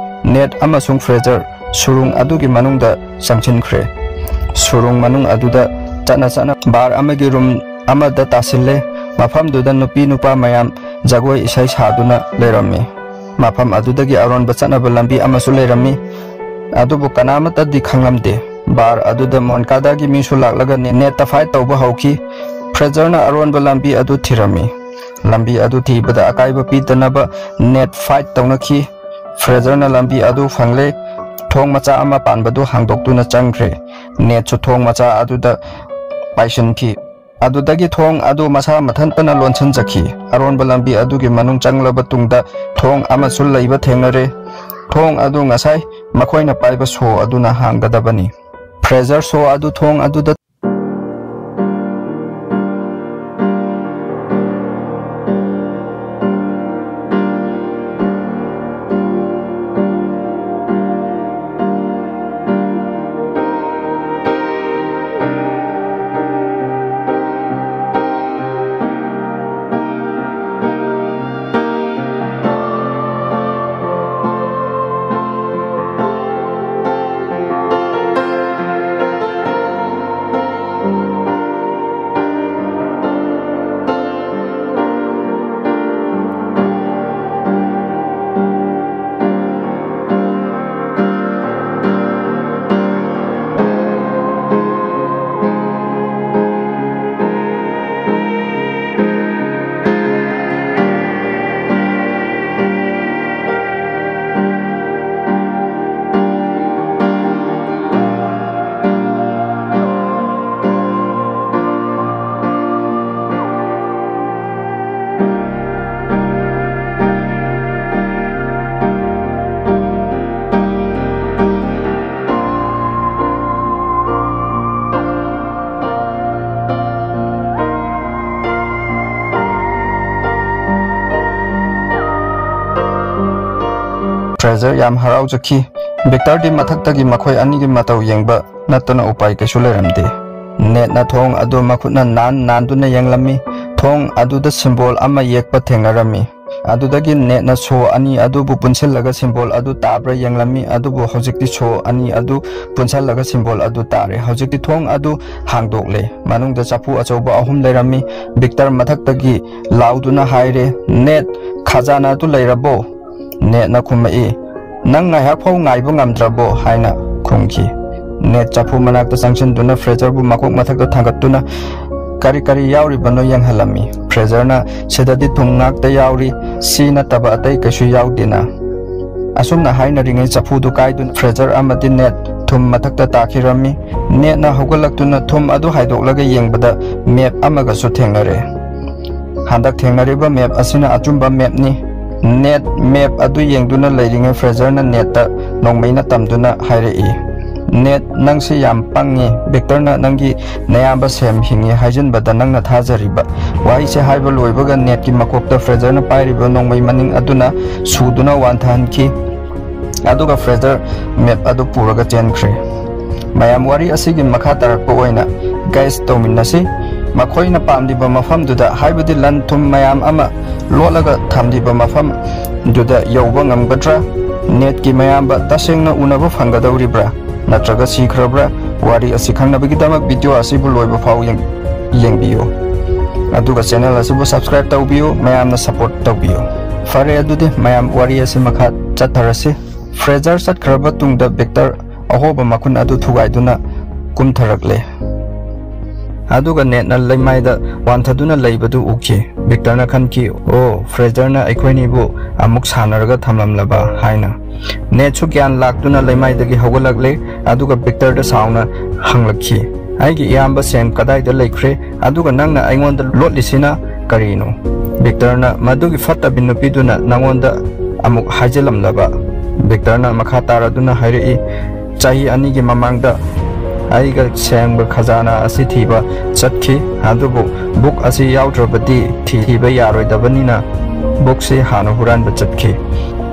ꯅꯦꯠ ꯑꯃꯁꯨꯡ ꯐ꯭ꯔꯦꯖꯔ ꯁꯨꯔꯨꯡ ꯑꯗꯨꯒꯤ ꯃꯅꯨꯡꯗ ꯆꯪꯁꯤꯟꯈ꯭ꯔꯦ꯫ ꯁꯨꯔꯨꯡ ꯃꯅꯨꯡ ꯑꯗꯨꯗ ꯆꯠꯅ ꯆꯠꯅ ꯕꯥꯔ ꯑꯃꯒꯤ ꯔꯨꯝ ꯑꯃꯗ ꯇꯥꯁꯤꯜꯂꯦ꯫ ꯃꯐꯝꯗꯨꯗ ꯅꯨꯄꯤ ꯅꯨꯄꯥ ꯃꯌꯥꯝ ꯖꯒꯣꯏ ꯏꯁꯩ ꯁꯥꯗꯨꯅ ꯂꯩꯔꯝꯃꯤ꯫ ꯃꯐꯝ ꯑꯗꯨꯗꯒꯤ ꯑꯔꯣꯟꯕ ꯆꯠꯅꯕ ꯂꯝꯕꯤ ꯑꯃꯁꯨ ꯂꯩꯔꯝꯃꯤ꯫ ꯑꯗꯨꯕꯨ ꯀꯅꯥꯃꯠꯇꯗꯤ ꯈꯪꯂꯝꯗꯦ꯫ ꯕꯥꯔ ꯑꯗꯨꯗ ꯃꯣꯟꯀꯥꯗꯥꯒꯤ ꯃꯤꯁꯨ ꯂꯥꯛꯂꯒ ꯅꯦ-, ꯅꯦꯠꯇ ꯐꯥꯏꯠ ꯇꯧꯕ ꯍꯧꯈꯤ꯫ ꯐ꯭ꯔꯦꯖꯔꯅ ꯑꯔꯣꯟꯕ ꯂꯝꯕꯤ ꯑꯗꯨ ꯊꯤꯔꯝꯃꯤ꯫ ꯂꯝꯕꯤ ꯑꯗꯨ ꯊꯤꯕꯗ ꯑꯀꯥꯏꯕ ꯄꯤꯗꯅꯕ ꯅꯦꯠ ꯐꯥꯏꯠ ꯇꯧꯅꯈꯤ꯫ ꯐ꯭ꯔꯦꯖꯔꯅ ꯂꯝꯕꯤ ꯑꯗꯨ ꯐꯪꯂꯦ꯫ ꯊꯣꯡ ꯃꯆꯥ ꯑꯃ ꯄꯥꯟꯕꯗꯨ ꯍꯥꯡꯗꯣꯛꯇꯨꯅ ꯆꯪꯈ꯭ꯔꯦ꯫ ꯅꯦꯠꯁꯨ ꯊꯣꯡ ꯃꯆꯥ ꯑꯗꯨꯗ ꯄꯥꯏꯁꯤꯟꯈꯤ꯫ ꯑꯗꯨꯗꯒꯤ ꯊꯣꯡ ꯑꯗꯨ ꯃꯁꯥ ꯃꯊꯟꯇꯅ ꯂꯣꯟꯁꯤꯟꯖꯈꯤ꯫ ꯑꯔꯣꯟꯕ ꯂꯝꯕꯤ ꯑꯗꯨꯒꯤ ꯃꯅꯨꯡ ꯆꯪꯂꯕ ꯇꯨꯡꯗ ꯊꯣꯡ ꯑꯃꯁꯨ ꯂꯩꯕ ꯊꯦꯡꯅꯔꯦ꯫ ꯊꯣꯡ ꯑꯗꯨ ꯉꯁꯥꯏ ꯃꯈꯣꯏꯅ ꯄꯥꯏꯕ ꯁꯣ ꯑꯗꯨꯅ ꯍꯥꯡꯒꯗꯕꯅꯤ꯫ ꯐ꯭ꯔꯦꯖꯔ ꯁꯣ ꯑꯗꯨ ꯊꯣꯡ ꯑꯗꯨꯗ ꯐ꯭ꯔꯦꯖꯔ ꯌꯥꯝ ꯍꯔꯥꯎꯖꯈꯤ꯫ ꯕꯤꯛꯇꯔꯗꯤ ꯃꯊꯛꯇꯒꯤ ꯃꯈꯣꯏ ꯑꯅꯤꯒꯤ ꯃꯇꯧ ꯌꯦꯡꯕ ꯅꯠꯇꯅ ꯎꯄꯥꯏ ꯀꯩꯁꯨ ꯂꯩꯔꯝꯗꯦ꯫ ꯅꯦꯠꯅ ꯊꯣꯡ ꯑꯗꯨ ꯃꯈꯨꯠꯅ ꯅꯥꯟ ꯅꯥꯟꯗꯨꯅ ꯌꯦꯡꯂꯝꯃꯤ꯫ ꯊꯣꯡ ꯑꯗꯨꯗ ꯁꯤꯝꯕꯣꯜ ꯑꯃ ꯌꯦꯛꯄ ꯊꯦꯡꯅꯔꯝꯃꯤ꯫ ꯑꯗꯨꯗꯒꯤ ꯅꯦꯠꯅ ꯁꯣ ꯑꯅꯤ ꯑꯗꯨꯕꯨ ꯄꯨꯟꯁꯤꯜꯂꯒ ꯁꯤꯝꯕꯣꯜ ꯑꯗꯨ ꯇꯥꯕ꯭ꯔꯥ ꯌꯦꯡꯂꯝꯃꯤ, ꯑꯗꯨꯕꯨ ꯍꯧꯖꯤꯛꯇꯤ ꯁꯣ ꯑꯅꯤ ꯑꯗꯨ ꯄꯨꯟꯁꯤꯜꯂꯒ ꯁꯤꯝꯕꯣꯜ ꯑꯗꯨ ꯇꯥꯔꯦ꯫ ꯍꯧꯖꯤꯛꯇꯤ ꯊꯣꯡ ꯑꯗꯨ ꯍꯥꯡꯗꯣꯛꯂꯦ꯫ ꯃꯅꯨꯡꯗ ꯆꯐꯨ ꯑꯆꯧꯕ ꯑꯍꯨꯝ ꯂꯩꯔꯝꯃꯤ꯫ ꯕꯤꯛꯇꯔ ꯃꯊꯛꯇꯒꯤ ꯂꯥꯎꯗꯨꯅ ꯍꯥꯏꯔꯦ, "ꯅꯦꯠ, ꯈꯖꯥꯅꯥ ꯑꯗꯨ ꯂꯩꯔꯕꯣ?" ꯅꯦꯠꯅ ꯈꯨꯝꯃꯛꯏ, "ꯅꯪ ꯉꯥꯏꯍꯥꯛ ꯐꯥꯎ ꯉꯥꯏꯕ ꯉꯝꯗ꯭ꯔꯕꯣ?" ꯍꯥꯏꯅ ꯈꯨꯝꯈꯤ꯫ ꯅꯦꯠ ꯆꯐꯨ ꯃꯅꯥꯛꯇ ꯆꯪꯁꯤꯟꯗꯨꯅ ꯐ꯭ꯔꯦꯖꯔꯕꯨ ꯃꯀꯣꯛ ꯃꯊꯛꯇ ꯊꯥꯡꯒꯠꯇꯨꯅ ꯀꯔꯤ ꯀꯔꯤ ꯌꯥꯎꯔꯤꯕꯅꯣ ꯌꯦꯡꯍꯜꯂꯝꯃꯤ꯫ ꯐ꯭ꯔꯦꯖꯔꯅ, "ꯁꯤꯗꯗꯤ ꯊꯨꯝ ꯉꯥꯛꯇ ꯌꯥꯎꯔꯤ, ꯁꯤ ꯅꯠꯇꯕ ꯑꯇꯩ ꯀꯩꯁꯨ ꯌꯥꯎꯗꯦꯅ?" ꯑꯁꯨꯝꯅ ꯍꯥꯏꯅꯔꯤꯉꯩ ꯆꯐꯨꯗꯨ ꯀꯥꯏꯗꯨꯅ ꯐ꯭ꯔꯦꯖꯔ ꯑꯃꯗꯤ ꯅꯦꯠ ꯊꯨꯝ ꯃꯊꯛꯇ ꯇꯥꯈꯤꯔꯝꯃꯤ꯫ ꯅꯦꯠꯅ ꯍꯧꯒꯠꯂꯛꯇꯨꯅ ꯊꯨꯝ ꯑꯗꯨ ꯍꯥꯏꯗꯣꯛꯂꯒ ꯌꯦꯡꯕꯗ ꯃꯦꯞ ꯑꯃꯒꯁꯨ ꯊꯦꯡꯅꯔꯦ꯫ "ꯍꯟꯗꯛ ꯊꯦꯡꯅꯔꯤꯕ ꯃꯦꯞ ꯑꯁꯤꯅ ꯑꯆꯨꯝꯕ ꯃꯦꯞꯅꯤ꯫" ꯅꯦꯠ ꯃꯦꯞ ꯑꯗꯨ ꯌꯦꯡꯗꯨꯅ ꯂꯩꯔꯤꯉꯩ ꯐ꯭ꯔꯦꯖꯔꯅ ꯅꯦꯠꯇ ꯅꯣꯡꯃꯩꯅ ꯇꯝꯗꯨꯅ ꯍꯥꯏꯔꯛꯏ, "ꯅꯦꯠ, ꯅꯪꯁꯤ ꯌꯥꯝ ꯄꯪꯉꯤ꯫ ꯕꯤꯛꯇꯔꯅ ꯅꯪꯒꯤ ꯅꯌꯥꯝꯕ ꯁꯦꯝ ꯍꯤꯡꯉꯤ ꯍꯥꯏꯖꯤꯟꯕꯗ ꯅꯪꯅ ꯊꯥꯖꯔꯤꯕ ꯋꯥꯍꯩꯁꯦ" ꯍꯥꯏꯕ ꯂꯣꯏꯕꯒ ꯅꯦꯠꯀꯤ ꯃꯀꯣꯛꯇ ꯐ꯭ꯔꯦꯖꯔꯅ ꯄꯥꯏꯔꯤꯕ ꯅꯣꯡꯃꯩ ꯃꯅꯤꯡ ꯑꯗꯨꯅ ꯁꯨꯗꯨꯅ ꯋꯥꯟꯊꯍꯟꯈꯤ꯫ ꯑꯗꯨꯒ ꯐ꯭ꯔꯦꯖꯔ ꯃꯦꯞ ꯑꯗꯨ ꯄꯨꯔꯒ ꯆꯦꯟꯈ꯭ꯔꯦ꯫ ꯃꯌꯥꯝ ꯋꯥꯔꯤ ꯑꯁꯤꯒꯤ ꯃꯈꯥ ꯇꯥꯔꯛꯄ ꯑꯣꯏꯅ ꯒꯦꯁ ꯇꯧꯃꯤꯟꯅꯁꯤ꯫ ꯃꯈꯣꯏꯅ ꯄꯥꯝꯂꯤꯕ ꯃꯐꯝꯗꯨꯗ, ꯍꯥꯏꯕꯗꯤ ꯂꯟ ꯊꯨꯝ ꯃꯌꯥꯝ ꯑꯃ ꯂꯣꯠꯂꯒ ꯊꯝꯂꯤꯕ ꯃꯐꯝꯗꯨꯗ ꯌꯧꯕ ꯉꯝꯒꯗ꯭ꯔꯥ? ꯅꯦꯠꯀꯤ ꯃꯌꯥꯝꯕ ꯇꯁꯦꯡꯅ ꯎꯅꯕ ꯐꯪꯒꯗꯧꯔꯤꯕ꯭ꯔꯥ? ꯅꯠꯇ꯭ꯔꯒ ꯁꯤꯈ꯭ꯔꯕ꯭ꯔꯥ? ꯋꯥꯔꯤ ꯑꯁꯤ ꯈꯪꯅꯕꯒꯤꯗꯃꯛ ꯚꯤꯗꯤꯑꯣ ꯑꯁꯤꯕꯨ ꯂꯣꯏꯕ ꯐꯥꯎ ꯌꯦꯡ-, ꯌꯦꯡꯕꯤꯌꯨ꯫ ꯑꯗꯨꯒ ꯆꯦꯅꯦꯜ ꯑꯁꯤꯕꯨ ꯁꯕꯁꯀ꯭ꯔꯥꯏꯕ ꯇꯧꯕꯤꯌꯨ, ꯃꯌꯥꯝꯅ ꯁꯄꯣꯔꯠ ꯇꯧꯕꯤꯌꯨ꯫ ꯐꯔꯦ, ꯑꯗꯨꯗꯤ ꯃꯌꯥꯝ ꯋꯥꯔꯤ ꯑꯁꯤ ꯃꯈꯥ ꯆꯠꯊꯔꯁꯤ꯫ ꯐ꯭ꯔꯦꯖꯔ ꯆꯠꯈ꯭ꯔꯕ ꯇꯨꯡꯗ ꯕꯤꯛꯇꯔ ꯑꯍꯣꯕ ꯃꯈꯨꯟ ꯑꯗꯨ ꯊꯨꯒꯥꯏꯗꯨꯅ ꯀꯨꯝꯊꯔꯛꯂꯦ꯫ ꯑꯗꯨꯒ ꯅꯦꯠꯅ ꯂꯩꯃꯥꯏꯗ ꯋꯥꯟꯊꯗꯨꯅ ꯂꯩꯕꯗꯨ ꯎꯈꯤ꯫ ꯕꯤꯛꯇꯔꯅ ꯈꯟꯈꯤ, "ꯑꯣ, ꯐ꯭ꯔꯦꯖꯔꯅ ꯑꯩꯈꯣꯏꯅꯤꯕꯨ ꯑꯃꯨꯛ ꯁꯥꯟꯅꯔꯒ ꯊꯝꯂꯝꯂꯕ" ꯍꯥꯏꯅ꯫ ꯅꯦꯠꯁꯨ ꯒ꯭ꯌꯥꯟ ꯂꯥꯛꯇꯨꯅ ꯂꯩꯃꯥꯏꯗꯒꯤ ꯍꯧꯒꯠꯂꯛꯂꯦ, ꯑꯗꯨꯒ ꯕꯤꯛꯇꯔꯗ ꯁꯥꯎꯅ ꯍꯪꯂꯛꯈꯤ, "ꯑꯩꯒꯤ ꯏꯌꯥꯝꯕ ꯁꯦꯝ ꯀꯗꯥꯏꯗ ꯂꯩꯈ꯭ꯔꯦ? ꯑꯗꯨꯒ ꯅꯪꯅ ꯑꯩꯉꯣꯟꯗ ꯂꯣꯠꯂꯤꯁꯤꯅ ꯀꯔꯤꯅꯣ? ꯕꯤꯛꯇꯔꯅ ꯃꯗꯨꯒꯤ ꯐꯠꯇꯕꯤ ꯅꯨꯄꯤꯗꯨꯅ ꯅꯪꯉꯣꯟꯗ ꯑꯃꯨꯛ ꯍꯥꯏꯖꯤꯜꯂꯝꯂꯕ?" ꯕꯤꯛꯇꯔꯅ ꯃꯈꯥ ꯇꯥꯔꯗꯨꯅ ꯍꯥꯏꯔꯛꯏ, "ꯆꯍꯤ ꯑꯅꯤꯒꯤ ꯃꯃꯥꯡꯗ ꯑꯩꯒ ꯁꯦꯝꯒ ꯈꯖꯥꯅꯥ ꯑꯁꯤ ꯊꯤꯕ ꯆꯠꯈꯤ, ꯑꯗꯨꯕꯨ ꯕꯨꯛ ꯑꯁꯤ ꯌꯥꯎꯗ꯭ꯔꯕꯗꯤ ꯊꯤ-, ꯊꯤꯕ ꯌꯥꯔꯣꯏꯗꯕꯅꯤꯅ ꯕꯨꯛꯁꯤ ꯍꯥꯟꯅ ꯍꯨꯔꯥꯟꯕ ꯆꯠꯈꯤ꯫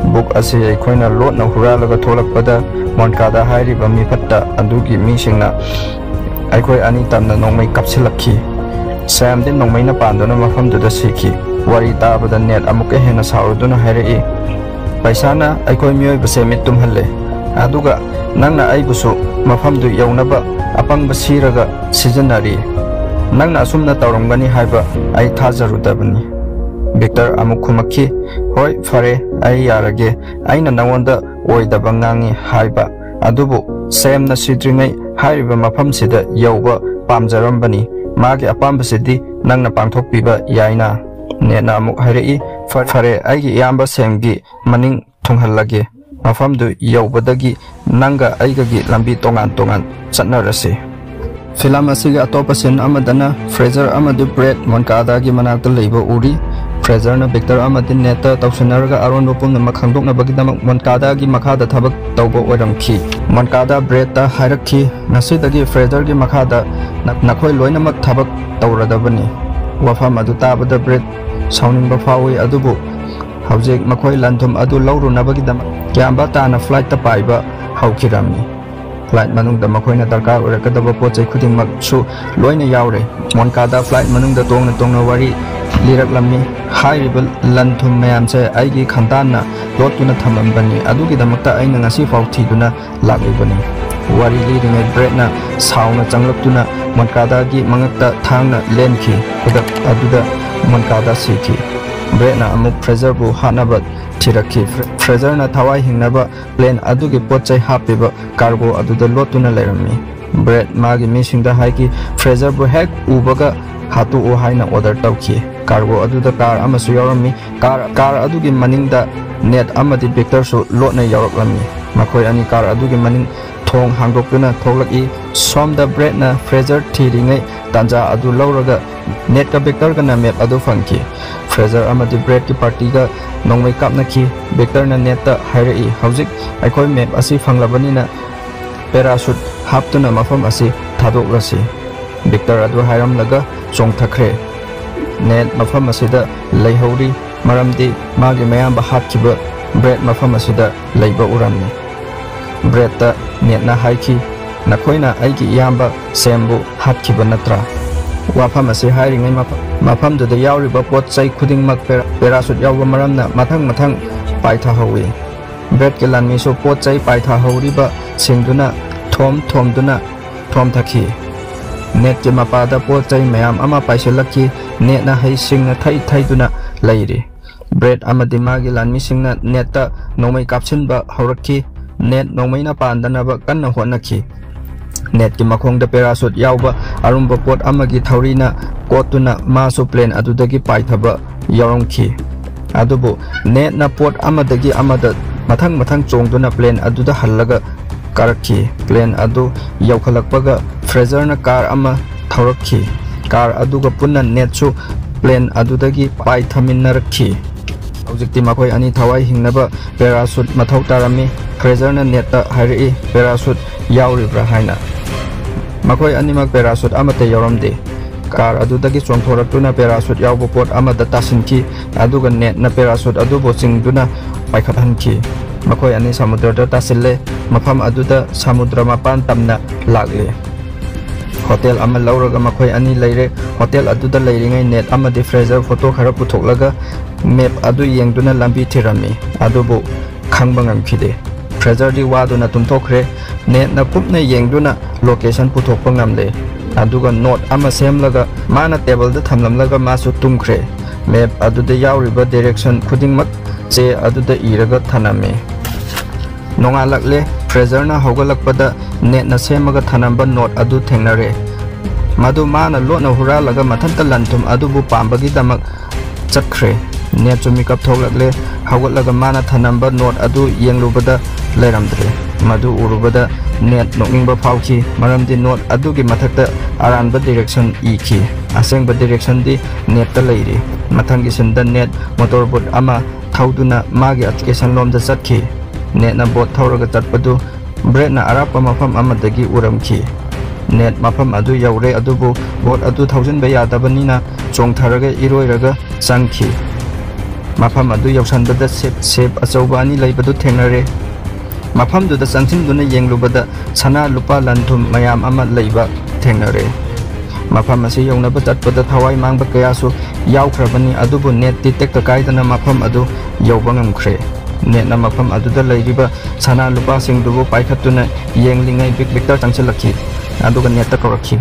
ꯕꯨꯛ ꯑꯁꯤ ꯑꯩꯈꯣꯏꯅ ꯂꯣꯠꯅ ꯍꯨꯔꯥꯜꯂꯒ ꯊꯣꯛꯂꯛꯄꯗ, ꯃꯣꯟꯀꯥꯗꯥ ꯍꯥꯏꯔꯤꯕ ꯃꯤꯐꯠꯇ ꯑꯗꯨꯒꯤ ꯃꯤꯁꯤꯡꯅ ꯑꯩꯈꯣꯏ ꯑꯅꯤ ꯇꯝꯅ ꯅꯣꯡꯃꯩ ꯀꯥꯞꯁꯤꯜꯂꯛꯈꯤ꯫ ꯁꯦꯝꯗꯤ ꯅꯣꯡꯃꯩꯅ ꯄꯥꯟꯗꯨꯅ ꯃꯐꯝꯗꯨꯗ ꯁꯤꯈꯤ꯫ ꯋꯥꯔꯤ ꯇꯥꯕꯗ ꯅꯦꯠ ꯑꯃꯨꯛꯀ ꯍꯦꯟꯅ ꯁꯥꯎꯔꯗꯨꯅ ꯍꯥꯏꯔꯛꯏ, "ꯄꯩꯁꯥꯅ ꯑꯩꯈꯣꯏ ꯃꯤꯑꯣꯏꯕꯁꯦ ꯃꯤꯠ ꯇꯨꯝꯍꯜꯂꯦ, ꯑꯗꯨꯒ ꯅꯪꯅ ꯑꯩꯕꯨꯁꯨ ꯃꯐꯝꯗꯨ ꯌꯧꯅꯕ ꯑꯄꯪꯕ ꯁꯤꯔꯒ ꯁꯤꯖꯤꯟꯅꯔꯤ꯫ ꯅꯪꯅ ꯑꯁꯨꯝꯅ ꯇꯧꯔꯝꯒꯅꯤ ꯍꯥꯏꯕ ꯑꯩ ꯊꯥꯖꯔꯨꯗꯕꯅꯤ꯫" ꯚꯤꯛꯇꯔ ꯑꯃꯨꯛ ꯈꯨꯝꯃꯛꯈꯤ, "ꯍꯣꯏ, ꯐꯔꯦ, ꯑꯩ ꯌꯥꯔꯒꯦ꯫ ꯑꯩꯅ ꯅꯉꯣꯟꯗ ꯑꯣꯏꯗꯕ ꯉꯥꯡꯉꯤ ꯍꯥꯏꯕ꯫ ꯑꯗꯨꯕꯨ ꯁꯦꯝꯅ ꯁꯤꯗ꯭ꯔꯤꯉꯩ ꯍꯥꯏꯔꯤꯕ ꯃꯐꯝꯁꯤꯗ ꯌꯧꯕ ꯄꯥꯝꯖꯔꯝꯕꯅꯤ꯫ ꯃꯥꯒꯤ ꯑꯄꯥꯝꯕꯁꯤꯗꯤ ꯅꯪꯅ ꯄꯥꯡꯊꯣꯛꯄꯤꯕ ꯌꯥꯏꯅ꯫" ꯅꯦꯠꯅ ꯑꯃꯨꯛ ꯍꯥꯏꯔꯛꯏ, "ꯐ-, ꯐꯔꯦ, ꯑꯩꯒꯤ ꯏꯌꯥꯝꯕ ꯁꯦꯝꯒꯤ ꯃꯅꯤꯡ ꯊꯨꯡꯍꯜꯂꯒꯦ꯫ ꯃꯐꯝꯗꯨ ꯌꯧꯕꯗꯒꯤ ꯅꯪꯒ ꯑꯩꯒꯒꯤ ꯂꯝꯕꯤ ꯇꯣꯉꯥꯟ ꯇꯣꯉꯥꯟ ꯆꯠꯅꯔꯁꯤ꯫" ꯐꯤꯂꯝ ꯑꯁꯤꯒꯤ ꯑꯇꯣꯞꯄ ꯁꯤꯟ ꯑꯃꯗꯅ ꯐ꯭ꯔꯦꯖꯔ ꯑꯃꯗꯤ ꯕ꯭ꯔꯦꯗ ꯃꯣꯟꯀꯥꯗꯥꯒꯤ ꯃꯅꯥꯛꯇ ꯂꯩꯕ ꯎꯔꯤ꯫ ꯐ꯭ꯔꯦꯖꯔꯅ ꯚꯤꯛꯇꯔ ꯑꯃꯗꯤ ꯅꯦꯠꯇ ꯇꯧꯁꯤꯟꯅꯔꯒ ꯑꯔꯣꯟꯕ ꯄꯨꯝꯅꯃꯛ ꯈꯪꯗꯣꯛꯅꯕꯒꯤꯗꯃꯛ ꯃꯣꯟꯀꯥꯗꯥꯒꯤ ꯃꯈꯥꯗ ꯊꯕꯛ ꯇꯧꯕ ꯑꯣꯏꯔꯝꯈꯤ꯫ ꯃꯣꯟꯀꯥꯗꯥ ꯕ꯭ꯔꯦꯗꯇ ꯍꯥꯏꯔꯛꯈꯤ, "ꯉꯁꯤꯗꯒꯤ ꯐ꯭ꯔꯦꯖꯔꯒꯤ ꯃꯈꯥꯗ ꯅ-, ꯅꯈꯣꯏ ꯂꯣꯏꯅꯃꯛ ꯊꯕꯛ ꯇꯧꯔꯗꯕꯅꯤ꯫" ꯋꯥꯐꯝ ꯑꯗꯨ ꯇꯥꯕꯗ ꯕ꯭ꯔꯦꯗ ꯁꯥꯎꯅꯤꯡꯕ ꯐꯥꯎꯏ, ꯑꯗꯨꯕꯨ ꯍꯧꯖꯤꯛ ꯃꯈꯣꯏ ꯂꯟ-ꯊꯨꯝ ꯑꯗꯨ ꯂꯧꯔꯨꯅꯕꯒꯤꯗꯃꯛ ꯌꯥꯝꯕ ꯇꯥꯅ ꯐ꯭ꯂꯥꯏꯠꯇ ꯄꯥꯏꯕ ꯍꯧꯈꯤꯔꯝꯃꯤ꯫ ꯐ꯭ꯂꯥꯏꯠ ꯃꯅꯨꯡꯗ ꯃꯈꯣꯏꯅ ꯗꯔꯀꯥꯔ ꯑꯣꯏꯔꯛꯀꯗꯕ ꯄꯣꯠ ꯆꯩ ꯈꯨꯗꯤꯡꯃꯛꯁꯨ ꯂꯣꯏꯅ ꯌꯥꯎꯔꯦ꯫ ꯃꯣꯟꯀꯥꯗ ꯐ꯭ꯂꯥꯏꯠ ꯃꯅꯨꯡꯗ ꯇꯣꯡꯅ ꯇꯣꯡꯅ ꯋꯥꯔꯤ ꯂꯤꯔꯛꯂꯝꯃꯤ꯫ "ꯍꯥꯏꯔꯤꯕ ꯂꯟ-ꯊꯨꯝ ꯃꯌꯥꯝꯁꯦ ꯑꯩꯒꯤ ꯈꯟꯗꯥꯟꯅ ꯂꯣꯠꯇꯨꯅ ꯊꯝꯂꯝꯕꯅꯤ꯫ ꯑꯗꯨꯒꯤꯗꯃꯛꯇ ꯑꯩꯅ ꯉꯁꯤ ꯐꯥꯎ ꯊꯤꯗꯨꯅ ꯂꯥꯛꯂꯤꯕꯅꯤ꯫" ꯋꯥꯔꯤ ꯂꯤꯔꯤꯉꯩ ꯕ꯭ꯔꯦꯗꯅ ꯁꯥꯎꯅ ꯆꯪꯂꯛꯇꯨꯅ ꯃꯣꯟꯀꯥꯗꯥꯒꯤ ꯃꯉꯛꯇ ꯊꯥꯡꯅ ꯂꯦꯟꯈꯤ꯫ ꯈꯨꯗꯛ ꯑꯗꯨꯗ ꯃꯣꯟꯀꯥꯗꯥ ꯁꯤꯈꯤ꯫ ꯕ꯭ꯔꯦꯗꯅ ꯑꯃꯨꯛ ꯐ꯭ꯔꯦꯖꯔꯕꯨ ꯍꯥꯠꯅꯕ ꯊꯤꯔꯛꯈꯤ꯫ ꯐ꯭ꯔꯦ-, ꯐ꯭ꯔꯦꯖꯔꯅ ꯊꯋꯥꯏ ꯍꯤꯡꯅꯕ ꯄ꯭ꯂꯦꯟ ꯑꯗꯨꯒꯤ ꯄꯣꯠ ꯆꯩ ꯍꯥꯞꯄꯤꯕ ꯀꯥꯔꯒꯣ ꯑꯗꯨꯗ ꯂꯣꯠꯇꯨꯅ ꯂꯩꯔꯝꯃꯤ꯫ ꯕ꯭ꯔꯦꯗ ꯃꯥꯒꯤ ꯃꯤꯁꯤꯡꯗ ꯍꯥꯏꯈꯤ, "ꯐ꯭ꯔꯦꯖꯔꯕꯨ ꯍꯦꯛ ꯎꯕꯒ ꯍꯥꯠꯇꯣꯛꯎ" ꯍꯥꯏꯅ ꯑꯣꯔꯗꯔ ꯇꯧꯈꯤ꯫ ꯀꯥꯔꯒꯣ ꯑꯗꯨꯗ ꯀꯥꯔ ꯑꯃꯁꯨ ꯌꯥꯎꯔꯝꯃꯤ꯫ ꯀꯥꯔ, ꯀꯥꯔ ꯑꯗꯨꯒꯤ ꯃꯅꯤꯡꯗ ꯅꯦꯠ ꯑꯃꯗꯤ ꯚꯤꯛꯇꯔꯁꯨ ꯂꯣꯠꯅ ꯌꯥꯎꯔꯛꯂꯝꯃꯤ꯫ ꯃꯈꯣꯏ ꯑꯅꯤ ꯀꯥꯔ ꯑꯗꯨꯒꯤ ꯃꯅꯤꯡ ꯊꯣꯡ ꯍꯥꯡꯗꯣꯛꯇꯨꯅ ꯊꯣꯛꯂꯛꯏ꯫ ꯁꯣꯝꯗ ꯕ꯭ꯔꯦꯗꯅ ꯐ꯭ꯔꯦꯖꯔ ꯊꯤꯔꯤꯉꯩ ꯇꯥꯟꯖꯥ ꯑꯗꯨ ꯂꯧꯔꯒ ꯅꯦꯠꯀ ꯚꯤꯛꯇꯔꯒꯅ ꯃꯦꯞ ꯑꯗꯨ ꯐꯪꯈꯤ꯫ ꯐ꯭ꯔꯦꯖꯔ ꯑꯃꯗꯤ ꯕ꯭ꯔꯦꯗꯀꯤ ꯄꯥꯔꯇꯤꯒ ꯅꯣꯡꯃꯩ ꯀꯥꯞꯅꯈꯤ꯫ ꯚꯤꯛꯇꯔꯅ ꯅꯦꯠꯇ ꯍꯥꯏꯔꯛꯏ, "ꯍꯧꯖꯤꯛ ꯑꯩꯈꯣꯏ ꯃꯦꯞ ꯑꯁꯤ ꯐꯪꯂꯕꯅꯤꯅ ꯄꯦꯔꯥꯁꯨꯠ ꯍꯥꯞꯇꯨꯅ ꯃꯐꯝ ꯑꯁꯤ ꯊꯥꯗꯣꯛꯂꯁꯤ꯫" ꯚꯤꯛꯇꯔ ꯑꯗꯨ ꯍꯥꯏꯔꯝꯂꯒ ꯆꯣꯡꯊꯈ꯭ꯔꯦ꯫ ꯅꯦꯠ ꯃꯐꯝ ꯑꯁꯤꯗ ꯂꯩꯍꯧꯔꯤ, ꯃꯔꯝꯗꯤ ꯃꯥꯒꯤ ꯃꯌꯥꯝꯕ ꯍꯥꯠꯈꯤꯕ ꯕ꯭ꯔꯦꯗ ꯃꯐꯝ ꯑꯁꯤꯗ ꯂꯩꯕ ꯎꯔꯝꯃꯤ꯫ ꯕ꯭ꯔꯦꯗꯇ ꯅꯦꯠꯅ ꯍꯥꯏꯈꯤ, "ꯅꯈꯣꯏꯅ ꯑꯩꯒꯤ ꯏꯌꯥꯝꯕ ꯁꯦꯝꯕꯨ ꯍꯥꯠꯈꯤꯕ ꯅꯠꯇ꯭ꯔꯥ?" ꯋꯥꯐꯝ ꯑꯁꯤ ꯍꯥꯏꯔꯤꯉꯩ ꯃꯐ-, ꯃꯐꯝꯗꯨꯗ ꯌꯥꯎꯔꯤꯕ ꯄꯣꯠ ꯆꯩ ꯈꯨꯗꯤꯡꯃꯛ ꯄꯦꯔꯥ-, ꯄꯦꯔꯥꯁꯨꯠ ꯌꯥꯎꯕ ꯃꯔꯝꯅ ꯃꯊꯪ ꯃꯊꯪ ꯄꯥꯏꯊꯍꯧꯏ꯫ ꯕ꯭ꯔꯦꯗꯀꯤ ꯂꯥꯟꯃꯤꯁꯨ ꯄꯣꯠ ꯆꯩ ꯄꯥꯏꯊꯍꯧꯔꯤꯕꯁꯤꯡꯗꯨꯅ ꯊꯣꯝ ꯊꯣꯝꯗꯨꯅ ꯊꯣꯝꯊꯈꯤ꯫ ꯅꯦꯠꯀꯤ ꯃꯄꯥꯗ ꯄꯣꯠ ꯆꯩ ꯃꯌꯥꯝ ꯑꯃ ꯄꯥꯏꯁꯤꯜꯂꯛꯈꯤ꯫ ꯅꯦꯠꯅ ꯍꯩꯁꯤꯡꯅ ꯊꯩ ꯊꯩꯗꯨꯅ ꯂꯩꯔꯤ꯫ ꯕ꯭ꯔꯦꯗ ꯑꯃꯗꯤ ꯃꯥꯒꯤ ꯂꯥꯟꯃꯤꯁꯤꯡꯅ ꯅꯦꯠꯇ ꯅꯣꯡꯃꯩ ꯀꯥꯞꯁꯤꯟꯕ ꯍꯧꯔꯛꯈꯤ꯫ ꯅꯦꯠ ꯅꯣꯡꯃꯩꯅ ꯄꯥꯟꯗꯅꯕ ꯀꯟꯅ ꯍꯣꯠꯅꯈꯤ꯫ ꯅꯦꯠꯀꯤ ꯃꯈꯣꯡꯗ ꯄꯦꯔꯥꯁꯨꯠ ꯌꯥꯎꯕ ꯑꯔꯨꯝꯕ ꯄꯣꯠ ꯑꯃꯒꯤ ꯊꯧꯔꯤꯅ ꯀꯣꯠꯇꯨꯅ ꯃꯥꯁꯨ ꯄ꯭ꯂꯦꯟ ꯑꯗꯨꯗꯒꯤ ꯄꯥꯏꯊꯕ ꯌꯥꯎꯔꯝꯈꯤ꯫ ꯑꯗꯨꯕꯨ ꯅꯦꯠꯅ ꯄꯣꯠ ꯑꯃꯗꯒꯤ ꯑꯃꯗ ꯃꯊꯪ ꯃꯊꯪ ꯆꯣꯡꯗꯨꯅ ꯄ꯭ꯂꯦꯟ ꯑꯗꯨꯗ ꯍꯜꯂꯒ ꯀꯥꯔꯛꯈꯤ꯫ ꯄ꯭ꯂꯦꯟ ꯑꯗꯨ ꯌꯧꯈꯠꯂꯛꯄꯒ ꯐ꯭ꯔꯦꯖꯔꯅ ꯀꯥꯔ ꯑꯃ ꯊꯧꯔꯛꯈꯤ꯫ ꯀꯥꯔ ꯑꯗꯨꯒ ꯄꯨꯟꯅ ꯅꯦꯠꯁꯨ ꯄ꯭ꯂꯦꯟ ꯑꯗꯨꯗꯒꯤ ꯄꯥꯏꯊꯃꯤꯟꯅꯔꯛꯈꯤ꯫ ꯍꯧꯖꯤꯛꯇꯤ ꯃꯈꯣꯏ ꯑꯅꯤ ꯊꯋꯥꯏ ꯍꯤꯡꯅꯕ ꯄꯦꯔꯥꯁꯨꯠ ꯃꯊꯧ ꯇꯥꯔꯝꯃꯤ꯫ ꯐ꯭ꯔꯦꯖꯔꯅ ꯅꯦꯠꯇ ꯍꯥꯏꯔꯛꯏ, "ꯄꯦꯔꯥꯁꯨꯠ ꯌꯥꯎꯔꯤꯕ꯭ꯔꯥ?" ꯍꯥꯏꯅ꯫ ꯃꯈꯣꯏ ꯑꯅꯤꯃꯛ ꯄꯦꯔꯥꯁꯨꯠ ꯑꯃꯠꯇ ꯌꯥꯎꯔꯝꯗꯦ꯫ ꯀꯥꯔ ꯑꯗꯨꯗꯒꯤ ꯆꯣꯡꯊꯣꯔꯛꯇꯨꯅ ꯄꯦꯔꯥꯁꯨꯠ ꯌꯥꯎꯕ ꯄꯣꯠ ꯑꯃꯗ ꯇꯥꯁꯤꯟꯈꯤ, ꯑꯗꯨꯒ ꯅꯦꯠꯅ ꯄꯦꯔꯥꯁꯨꯠ ꯑꯗꯨꯕꯨ ꯆꯤꯡꯗꯨꯅ ꯄꯥꯏꯈꯠꯍꯟꯈꯤ꯫ ꯃꯈꯣꯏ ꯑꯅꯤ ꯁꯃꯨꯗ꯭ꯔꯗ ꯇꯥꯁꯤꯜꯂꯦ꯫ ꯃꯐꯝ ꯑꯗꯨꯗ ꯁꯃꯨꯗ꯭ꯔ ꯃꯄꯥꯟ ꯇꯝꯅ ꯂꯥꯛꯂꯦ꯫ ꯍꯣꯇꯦꯜ ꯑꯃ ꯂꯧꯔꯒ ꯃꯈꯣꯏ ꯑꯅꯤ ꯂꯩꯔꯦ꯫ ꯍꯣꯇꯦꯜ ꯑꯗꯨꯗ ꯂꯩꯔꯤꯉꯩ ꯅꯦꯠ ꯑꯃꯗꯤ ꯐ꯭ꯔꯦꯖꯔ ꯐꯣꯇꯣ ꯈꯔ ꯄꯨꯊꯣꯛꯂꯒ ꯃꯦꯞ ꯑꯗꯨ ꯌꯦꯡꯗꯨꯅ ꯂꯝꯕꯤ ꯊꯤꯔꯝꯃꯤ꯫ ꯑꯗꯨꯕꯨ ꯈꯪꯕ ꯉꯝꯈꯤꯗꯦ꯫ ꯐ꯭ꯔꯦꯖꯔꯗꯤ ꯋꯥꯗꯨꯅ ꯇꯨꯝꯊꯣꯛꯈ꯭ꯔꯦ꯫ ꯅꯦꯠꯅ ꯀꯨꯞꯅ ꯌꯦꯡꯗꯨꯅ ꯂꯣꯀꯦꯁꯟ ꯄꯨꯊꯣꯛꯄ ꯉꯝꯂꯦ꯫ ꯑꯗꯨꯒ ꯅꯣꯠ ꯑꯃ ꯁꯦꯝꯂꯒ ꯃꯥꯅ ꯇꯦꯕꯜꯗ ꯊꯝꯂꯝꯂꯒ ꯃꯥꯁꯨ ꯇꯨꯝꯈ꯭ꯔꯦ꯫ ꯃꯦꯞ ꯑꯗꯨꯗ ꯌꯥꯎꯔꯤꯕ ꯗꯤꯔꯦꯛꯁꯟ ꯈꯨꯗꯤꯡꯃꯛ ꯆꯦ ꯑꯗꯨꯗ ꯏꯔꯒ ꯊꯝꯂꯝꯃꯤ꯫ ꯅꯣꯡꯉꯥꯜꯂꯛꯂꯦ꯫ ꯐ꯭ꯔꯦꯖꯔꯅ ꯍꯧꯒꯠꯂꯛꯄꯗ ꯅꯦꯠꯅ ꯁꯦꯝꯃꯒ ꯊꯝꯂꯝꯕ ꯅꯣꯠ ꯑꯗꯨ ꯊꯦꯡꯅꯔꯦ꯫ ꯃꯗꯨ ꯃꯥꯅ ꯂꯣꯠꯅ ꯍꯨꯔꯥꯜꯂꯒ ꯃꯊꯟꯇ ꯂꯟ-ꯊꯨꯝ ꯑꯗꯨꯕꯨ ꯄꯥꯝꯕꯒꯤꯗꯃꯛ ꯆꯠꯈ꯭ꯔꯦ꯫ ꯅꯦꯠꯁꯨ ꯃꯤꯀꯞ ꯊꯣꯛꯂꯛꯂꯦ꯫ ꯍꯧꯒꯠꯂꯒ ꯃꯥꯅ ꯊꯝꯂꯝꯕ ꯅꯣꯠ ꯑꯗꯨ ꯌꯦꯡꯂꯨꯕꯗ ꯂꯩꯔꯝꯗ꯭ꯔꯦ꯫ ꯃꯗꯨ ꯎꯔꯨꯕꯗ ꯅꯦꯠ ꯅꯣꯛꯅꯤꯡꯕ ꯐꯥꯎꯈꯤ, ꯃꯔꯝꯗꯤ ꯅꯣꯠ ꯑꯗꯨꯒꯤ ꯃꯊꯛꯇ ꯑꯔꯥꯟꯕ ꯗꯤꯔꯦꯛꯁꯟ ꯏꯈꯤ꯫ ꯑꯁꯦꯡꯕ ꯗꯤꯔꯦꯛꯁꯟꯗꯤ ꯅꯦꯠꯇ ꯂꯩꯔꯤ꯫ ꯃꯊꯪꯒꯤ ꯁꯤꯟꯗ ꯅꯦꯠ ꯃꯣꯇꯣꯔ ꯕꯣꯠ ꯑꯃ ꯊꯧꯗꯨꯅ ꯃꯥꯒꯤ ꯂꯣꯀꯦꯁꯟ ꯂꯣꯝꯗ ꯆꯠꯈꯤ꯫ ꯅꯦꯠꯅ ꯕꯣꯠ ꯊꯧꯔꯒ ꯆꯠꯄꯗꯨ ꯕ꯭ꯔꯦꯗꯅ ꯑꯔꯥꯞꯄ ꯃꯐꯝ ꯑꯃꯗꯒꯤ ꯎꯔꯝꯈꯤ꯫ ꯅꯦꯠ ꯃꯐꯝ ꯑꯗꯨ ꯌꯧꯔꯦ, ꯑꯗꯨꯕꯨ ꯕꯣꯠ ꯑꯗꯨ ꯊꯧꯖꯤꯟꯕ ꯌꯥꯗꯕꯅꯤꯅ ꯆꯣꯡꯊꯔꯒ ꯏꯔꯣꯏꯔꯒ ꯆꯪꯈꯤ꯫ ꯃꯐꯝ ꯑꯗꯨ ꯌꯧꯁꯟꯕꯗ ꯁꯤꯞ, ꯁꯤꯞ ꯑꯆꯧꯕ ꯑꯅꯤ ꯂꯩꯕꯗꯨ ꯊꯦꯡꯅꯔꯦ꯫ ꯃꯐꯝꯗꯨꯗ ꯆꯪꯁꯤꯟꯗꯨꯅ ꯌꯦꯡꯂꯨꯕꯗ ꯁꯅꯥ ꯂꯨꯄꯥ ꯂꯟ ꯊꯨꯝ ꯃꯌꯥꯝ ꯑꯃ ꯂꯩꯕ ꯊꯦꯡꯅꯔꯦ꯫ ꯃꯐꯝ ꯑꯁꯤ ꯌꯧꯅꯕ ꯆꯠꯄꯗ ꯊꯋꯥꯏ ꯃꯥꯡꯕ ꯀꯌꯥꯁꯨ ꯌꯥꯎꯈ꯭ꯔꯕꯅꯤ, ꯑꯗꯨꯕꯨ ꯅꯦꯠꯇꯤ ꯇꯦꯛꯇ ꯀꯥꯏꯗꯅ ꯃꯐꯝ ꯑꯗꯨ ꯌꯧꯕ ꯉꯝꯈ꯭ꯔꯦ꯫ ꯅꯦꯠꯅ ꯃꯐꯝ ꯑꯗꯨꯗ ꯂꯩꯔꯤꯕ ꯁꯅꯥ ꯂꯨꯄꯥꯁꯤꯡꯗꯨꯕꯨ ꯄꯥꯏꯈꯠꯇꯨꯅ ꯌꯦꯡꯂꯤꯉꯩ ꯕꯤꯛ-, ꯕꯤꯛꯇꯔ ꯆꯪꯁꯤꯜꯂꯛꯈꯤ, ꯑꯗꯨꯒ ꯅꯦꯠꯇ ꯀꯧꯔꯛꯈꯤ꯫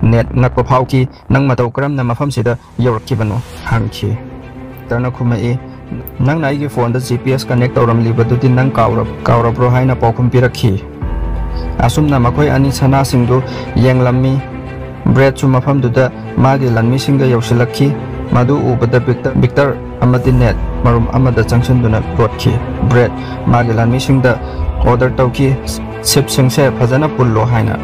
ꯅꯦꯠ ꯉꯛꯄ ꯐꯥꯎꯈꯤ꯫ "ꯅꯪ ꯃꯇꯧ ꯀꯔꯝꯅ ꯃꯐꯝꯁꯤꯗ ꯌꯧꯔꯛꯈꯤꯕꯅꯣ?" ꯍꯪꯈꯤ꯫ ꯕꯤꯛꯇꯔꯅ ꯈꯨꯝꯃꯛꯏ, "ꯅꯪꯅ ꯑꯩꯒꯤ ꯐꯣꯟꯗ G P S connect ꯇꯧꯔꯝꯂꯤꯕꯗꯨꯗꯤ ꯅꯪ ꯀꯥꯎꯔ-, ꯀꯥꯎꯔꯕ꯭ꯔꯣ?" ꯍꯥꯏꯅ ꯄꯥꯎꯈꯨꯝ ꯄꯤꯔꯛꯈꯤ꯫ ꯑꯁꯨꯝꯅ ꯃꯈꯣꯏ ꯑꯅꯤ ꯁꯅꯥꯁꯤꯡꯗꯨ ꯌꯦꯡꯂꯝꯃꯤ꯫ ꯕ꯭ꯔꯦꯗꯁꯨ ꯃꯐꯝꯗꯨꯗ ꯃꯥꯒꯤ ꯂꯥꯟꯃꯤꯁꯤꯡꯒ ꯌꯧꯁꯤꯜꯂꯛꯈꯤ꯫ ꯃꯗꯨ ꯎꯕꯗ ꯕꯤꯛꯇꯔ, ꯕꯤꯛꯇꯔ ꯑꯃꯗꯤ ꯅꯦꯠ ꯃꯔꯨꯝ ꯑꯃꯗ ꯆꯪꯁꯤꯟꯗꯨꯅ ꯂꯣꯠꯈꯤ꯫ ꯕ꯭ꯔꯦꯗ ꯃꯥꯒꯤ ꯂꯥꯟꯃꯤꯁꯤꯡꯗ order ꯇꯧꯈꯤ, "ꯁꯤꯞꯁꯤꯡꯁꯦ ꯐꯖꯅ ꯄꯨꯜꯂꯣ" ꯍꯥꯏꯅ꯫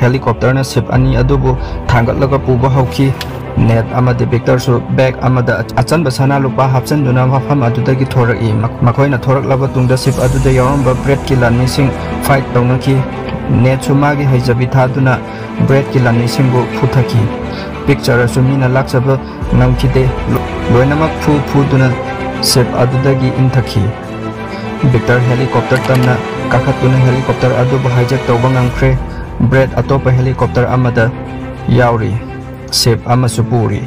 ꯍꯦꯂꯤꯀꯣꯞꯇꯔꯅ ꯁꯤꯞ ꯑꯅꯤ ꯑꯗꯨꯕꯨ ꯊꯥꯡꯒꯠꯂꯒ ꯄꯨꯕ ꯍꯧꯈꯤ꯫ ꯅꯦꯠ ꯑꯃꯗꯤ ꯕꯤꯛꯇꯔꯁꯨ ꯕꯦꯒ ꯑꯃꯗ ꯑꯆꯟꯕ ꯁꯅꯥ ꯂꯨꯄꯥ ꯍꯥꯞꯆꯤꯟꯗꯨꯅ ꯃꯐꯝ ꯑꯗꯨꯗꯒꯤ ꯊꯣꯔꯛꯏ꯫ ꯃ-, ꯃꯈꯣꯏꯅ ꯊꯣꯔꯛꯂꯕ ꯇꯨꯡꯗ ꯁꯤꯞ ꯑꯗꯨꯗ ꯌꯥꯎꯔꯝꯕ ꯕ꯭ꯔꯦꯗꯀꯤ ꯂꯥꯟꯃꯤꯁꯤꯡ ꯐꯥꯏꯠ ꯇꯧꯅꯈꯤ꯫ ꯅꯦꯠꯁꯨ ꯃꯥꯒꯤ ꯍꯩꯖꯕꯤ ꯊꯥꯗꯨꯅ ꯕ꯭ꯔꯦꯗꯀꯤ ꯂꯥꯟꯃꯤꯁꯤꯡꯕꯨ ꯐꯨꯊꯈꯤ꯫ ꯄꯤꯛꯆꯔꯁꯨ ꯃꯤꯅ ꯂꯥꯛꯆꯕ ꯉꯝꯈꯤꯗꯦ꯫ ꯂꯣ-, ꯂꯣꯏꯅꯃꯛ ꯐꯨ ꯐꯨꯗꯨꯅ ꯁꯤꯞ ꯑꯗꯨꯗꯒꯤ ꯏꯟꯊꯈꯤ꯫ ꯕꯤꯛꯇꯔ ꯍꯦꯂꯤꯀꯣꯞꯇꯔ ꯇꯝꯅ ꯀꯥꯈꯠꯇꯨꯅ ꯍꯦꯂꯤꯀꯣꯞꯇꯔ ꯑꯗꯨꯕꯨ hijack ꯇꯧꯕ ꯉꯝꯈ꯭ꯔꯦ꯫ ꯕ꯭ꯔꯦꯗ ꯑꯇꯣꯞꯄ ꯍꯦꯂꯤꯀꯣꯞꯇꯔ ꯑꯃꯗ ꯌꯥꯎꯔꯤ꯫ ꯁꯤꯞ ꯑꯃꯁꯨ ꯄꯨꯔꯤ꯫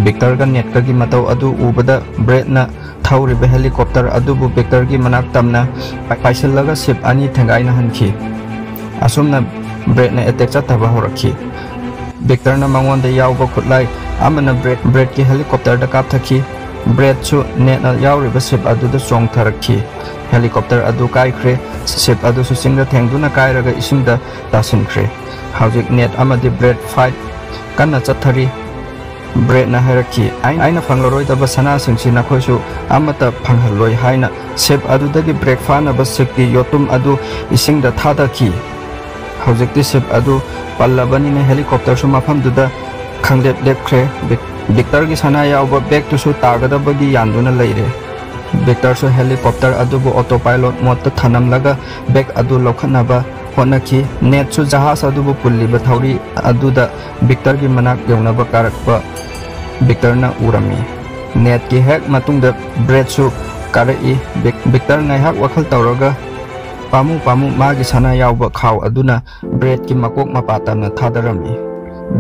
ꯕꯤꯛꯇꯔꯒ ꯅꯦꯠꯀꯒꯤ ꯃꯇꯧ ꯑꯗꯨ ꯎꯕꯗ ꯕ꯭ꯔꯦꯗꯅ ꯊꯧꯔꯤꯕ ꯍꯦꯂꯤꯀꯣꯞꯇꯔ ꯑꯗꯨꯕꯨ ꯕꯤꯛꯇꯔꯒꯤ ꯃꯅꯥꯛ ꯇꯝꯅ ꯄꯥꯏꯁꯤꯜꯂꯒ ꯁꯤꯞ ꯑꯅꯤ ꯊꯦꯡꯒꯥꯏꯅꯍꯟꯈꯤ꯫ ꯑꯁꯨꯝꯅ ꯕ꯭ꯔꯦꯗꯅ attack ꯆꯠꯊꯕ ꯍꯧꯔꯛꯈꯤ꯫ ꯕꯤꯛꯇꯔꯅ ꯃꯉꯣꯟꯗ ꯌꯥꯎꯕ ꯈꯨꯠꯂꯥꯏ ꯑꯃꯅ ꯕ꯭ꯔꯦꯗ, ꯕ꯭ꯔꯦꯗꯀꯤ ꯍꯦꯂꯤꯀꯣꯞꯇꯔꯗ ꯀꯥꯞꯊꯈꯤ꯫ ꯕ꯭ꯔꯦꯗꯁꯨ ꯅꯦꯠꯅ ꯌꯥꯎꯔꯤꯕ ꯁꯤꯞ ꯑꯗꯨꯗ ꯆꯣꯡꯊꯔꯛꯈꯤ꯫ ꯍꯦꯂꯤꯀꯣꯞꯇꯔ ꯑꯗꯨ ꯀꯥꯏꯈ꯭ꯔꯦ꯫ ꯁꯤꯞ ꯑꯗꯨꯁꯨ ꯆꯤꯡꯗ ꯊꯦꯡꯗꯨꯅ ꯀꯥꯏꯔꯒ ꯏꯁꯤꯡꯗ ꯇꯥꯁꯤꯟꯈ꯭ꯔꯦ꯫ ꯍꯧꯖꯤꯛ ꯅꯦꯠ ꯑꯃꯗꯤ ꯕ꯭ꯔꯦꯗ ꯐꯥꯏꯠ ꯀꯟꯅ ꯆꯠꯊꯔꯤ꯫ ꯕ꯭ꯔꯦꯗꯅ ꯍꯥꯏꯔꯛꯈꯤ, "ꯑꯩ-, ꯑꯩꯅ ꯐꯪꯂꯔꯣꯏꯗꯕ ꯁꯅꯥꯁꯤꯡꯁꯤ ꯅꯈꯣꯏꯁꯨ ꯑꯃꯠꯇ ꯐꯪꯍꯜꯂꯣꯏ" ꯍꯥꯏꯅ ꯁꯤꯞ ꯑꯗꯨꯗꯒꯤ ꯕ꯭ꯔꯦꯗ ꯐꯥꯅꯕ ꯁꯤꯞꯀꯤ ꯌꯣꯠꯇꯨꯝ ꯑꯗꯨ ꯏꯁꯤꯡꯗ ꯊꯥꯗꯈꯤ꯫ ꯍꯧꯖꯤꯛꯇꯤ ꯁꯤꯞ ꯑꯗꯨ ꯄꯜꯂꯕꯅꯤꯅ ꯍꯦꯂꯤꯀꯣꯞꯇꯔꯁꯨ ꯃꯐꯝꯗꯨꯗ ꯈꯪꯂꯦꯞ ꯂꯦꯞꯈ꯭ꯔꯦ꯫ ꯕꯤꯛ-, ꯕꯤꯛꯇꯔꯒꯤ ꯁꯅꯥ ꯌꯥꯎꯕ ꯕꯦꯒꯇꯨꯁꯨ ꯇꯥꯒꯗꯕꯒꯤ ꯌꯥꯟꯗꯨꯅ ꯂꯩꯔꯦ꯫ ꯕꯤꯛꯇꯔꯁꯨ ꯍꯦꯂꯤꯀꯣꯞꯇꯔ ꯑꯗꯨꯕꯨ autopilot modeꯇ ꯊꯅꯝꯂꯒ ꯕꯦꯒ ꯑꯗꯨ ꯂꯧꯈꯠꯅꯕ ꯍꯣꯠꯅꯈꯤ꯫ ꯅꯦꯠꯁꯨ ꯖꯍꯥꯖ ꯑꯗꯨꯕꯨ ꯄꯨꯜꯂꯤꯕ ꯊꯧꯔꯤ ꯑꯗꯨꯗ ꯕꯤꯛꯇꯔꯒꯤ ꯃꯅꯥꯛ ꯌꯧꯅꯕ ꯀꯥꯔꯛꯄ ꯕꯤꯛꯇꯔꯅ ꯎꯔꯝꯃꯤ꯫ ꯅꯦꯠꯀꯤ ꯍꯦꯛ ꯃꯇꯨꯡꯗ ꯕ꯭ꯔꯦꯠꯁꯨ ꯀꯥꯔꯛꯏ꯫ ꯕꯤꯛ-, ꯕꯤꯛꯇꯔ ꯉꯥꯏꯍꯥꯛ ꯋꯥꯈꯜ ꯇꯧꯔꯒ ꯄꯥꯝꯃꯨ ꯄꯥꯝꯃꯨ ꯃꯥꯒꯤ ꯁꯅꯥ ꯌꯥꯎꯕ ꯈꯥꯎ ꯑꯗꯨꯅ ꯕ꯭ꯔꯦꯠꯀꯤ ꯃꯀꯣꯛ ꯃꯄꯥ ꯇꯝꯅ ꯊꯥꯗꯔꯝꯃꯤ꯫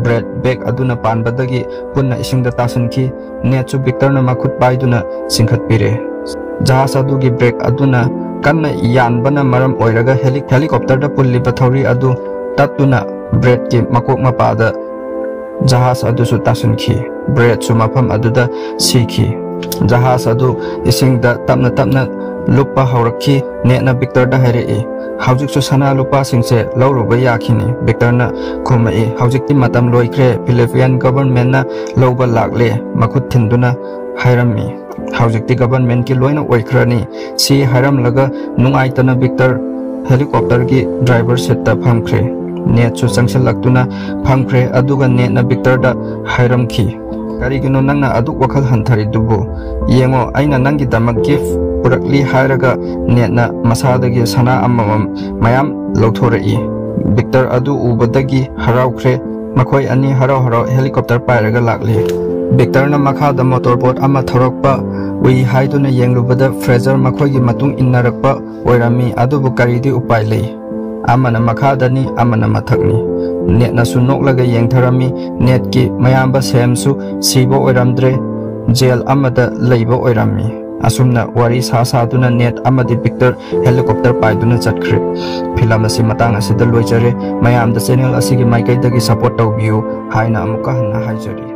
ꯕ꯭ꯔꯦꯠ ꯕꯦꯒ ꯑꯗꯨꯅ ꯄꯥꯟꯕꯗꯒꯤ ꯄꯨꯟꯅ ꯏꯁꯤꯡꯗ ꯇꯥꯁꯤꯟꯈꯤ꯫ ꯅꯦꯠꯁꯨ ꯕꯤꯛꯇꯔꯅ ꯃꯈꯨꯠ ꯄꯥꯏꯗꯨꯅ ꯆꯤꯡꯈꯠꯄꯤꯔꯦ꯫ ꯖꯍꯥꯖ ꯑꯗꯨꯒꯤ ꯕ꯭ꯔꯦꯛ ꯑꯗꯨꯅ ꯀꯟꯅ ꯌꯥꯟꯕꯅ ꯃꯔꯝ ꯑꯣꯏꯔꯒ ꯍꯦꯂꯤ-, ꯍꯦꯂꯤꯀꯣꯞꯇꯔꯗ ꯄꯨꯜꯂꯤꯕ ꯊꯧꯔꯤ ꯑꯗꯨ ꯇꯠꯇꯨꯅ ꯕ꯭ꯔꯦꯠꯀꯤ ꯃꯀꯣꯛ ꯃꯄꯥꯗ ꯖꯍꯥꯖ ꯑꯗꯨꯁꯨ ꯇꯥꯁꯤꯟꯈꯤ꯫ ꯕ꯭ꯔꯦꯠꯁꯨ ꯃꯐꯝ ꯑꯗꯨꯗ ꯁꯤꯈꯤ꯫ ꯖꯍꯥꯖ ꯑꯗꯨ ꯏꯁꯤꯡꯗ ꯇꯞꯅ ꯇꯞꯅ ꯂꯨꯞꯄ ꯍꯧꯔꯛꯈꯤ꯫ ꯅꯦꯠꯅ ꯕꯤꯛꯇꯔꯗ ꯍꯥꯏꯔꯛꯏ, "ꯍꯧꯖꯤꯛꯁꯨ ꯁꯅꯥ ꯂꯨꯄꯥꯁꯤꯡꯁꯦ ꯂꯧꯔꯨꯕ ꯌꯥꯈꯤꯅꯤ꯫" ꯕꯤꯛꯇꯔꯅ ꯈꯨꯝꯃꯛꯏ, "ꯍꯧꯖꯤꯛꯇꯤ ꯃꯇꯝ ꯂꯣꯏꯈ꯭ꯔꯦ꯫ ꯐꯤꯂꯤꯄꯤꯌꯥꯟ ꯒꯚꯔꯟꯃꯦꯟꯅ ꯂꯧꯕ ꯂꯥꯛꯂꯦ", ꯃꯈꯨꯠ ꯊꯤꯟꯗꯨꯅ ꯍꯥꯏꯔꯝꯃꯤ꯫ "ꯍꯧꯖꯤꯛꯇꯤ ꯒꯚꯔꯟꯃꯦꯟꯀꯤ ꯂꯣꯏꯅ ꯑꯣꯏꯈ꯭ꯔꯅꯤ꯫" ꯁꯤ ꯍꯥꯏꯔꯝꯂꯒ ꯅꯨꯡꯉꯥꯏꯇꯅ ꯕꯤꯛꯇꯔ ꯍꯦꯂꯤꯀꯣꯞꯇꯔꯒꯤ ꯗ꯭ꯔꯥꯏꯚꯔ ꯁꯤꯠꯇ ꯐꯝꯈ꯭ꯔꯦ꯫ ꯅꯦꯠꯁꯨ ꯆꯪꯁꯤꯜꯂꯛꯇꯨꯅ ꯐꯝꯈ꯭ꯔꯦ, ꯑꯗꯨꯒ ꯅꯦꯠꯅ ꯕꯤꯛꯇꯔꯗ ꯍꯥꯏꯔꯝꯈꯤ, "ꯀꯔꯤꯒꯤꯅꯣ ꯅꯪꯅ ꯑꯗꯨꯛ ꯋꯥꯈꯜ ꯍꯟꯊꯔꯤꯗꯨꯕꯨ? ꯌꯦꯡꯉꯣ, ꯑꯩꯅ ꯅꯪꯒꯤꯗꯃꯛ ꯒꯤꯐ ꯄꯨꯔꯛꯂꯤ" ꯍꯥꯏꯔꯒ ꯅꯦꯠꯅ ꯃꯁꯥꯗꯒꯤ ꯁꯅꯥ ꯑꯃꯃꯝ ꯃꯌꯥꯝ ꯂꯧꯊꯣꯔꯛꯏ꯫ ꯕꯤꯛꯇꯔ ꯑꯗꯨ ꯎꯕꯗꯒꯤ ꯍꯔꯥꯎꯈ꯭ꯔꯦ꯫ ꯃꯈꯣꯏ ꯑꯅꯤ ꯍꯔꯥꯎ ꯍꯔꯥꯎ ꯍꯦꯂꯤꯀꯣꯞꯇꯔ ꯄꯥꯏꯔꯒ ꯂꯥꯛꯂꯤ꯫ ꯕꯤꯛꯇꯔꯅ ꯃꯈꯥꯗ ꯃꯣꯇꯣꯔ ꯕꯣꯠ ꯑꯃ ꯊꯧꯔꯛꯄ ꯎꯏ ꯍꯥꯏꯗꯨꯅ ꯌꯦꯡꯂꯨꯕꯗ ꯐ꯭ꯔꯦꯖꯔ ꯃꯈꯣꯏꯒꯤ ꯃꯇꯨꯡ ꯏꯟꯅꯔꯛꯄ ꯑꯣꯏꯔꯝꯃꯤ꯫ ꯑꯗꯨꯕꯨ ꯀꯔꯤꯗꯤ ꯎꯄꯥꯏ ꯂꯩ? ꯑꯃꯅ ꯃꯈꯥꯗꯅꯤ, ꯑꯃꯅ ꯃꯊꯛꯅꯤ꯫ ꯅꯦꯠꯅꯁꯨ ꯅꯣꯛꯂꯒ ꯌꯦꯡꯊꯔꯝꯃꯤ꯫ ꯅꯦꯠꯀꯤ ꯃꯌꯥꯝꯕ ꯁꯦꯝꯁꯨ ꯁꯤꯕ ꯑꯣꯏꯔꯝꯗ꯭ꯔꯦ, ꯖꯦꯜ ꯑꯃꯗ ꯂꯩꯕ ꯑꯣꯏꯔꯝꯃꯤ꯫ ꯑꯁꯨꯝꯅ ꯋꯥꯔꯤ ꯁꯥ ꯁꯥꯗꯨꯅ ꯅꯦꯠ ꯑꯃꯗꯤ ꯕꯤꯛꯇꯔ ꯍꯦꯂꯤꯀꯣꯞꯇꯔ ꯄꯥꯏꯗꯨꯅ ꯆꯠꯈ꯭ꯔꯦ꯫ ꯐꯤꯂꯝ ꯑꯁꯤ ꯃꯇꯥꯡ ꯑꯁꯤꯗ ꯂꯣꯏꯖꯔꯦ꯫ ꯃꯌꯥꯝꯗ ꯆꯦꯅꯦꯜ ꯑꯁꯤꯒꯤ ꯃꯥꯏꯀꯩꯗꯒꯤ ꯁꯄꯣꯔꯠ ꯇꯧꯕꯤꯌꯨ ꯍꯥꯏꯅ ꯑꯃꯨꯛꯀ ꯍꯟꯅ ꯍꯥꯏꯖꯔꯤ꯫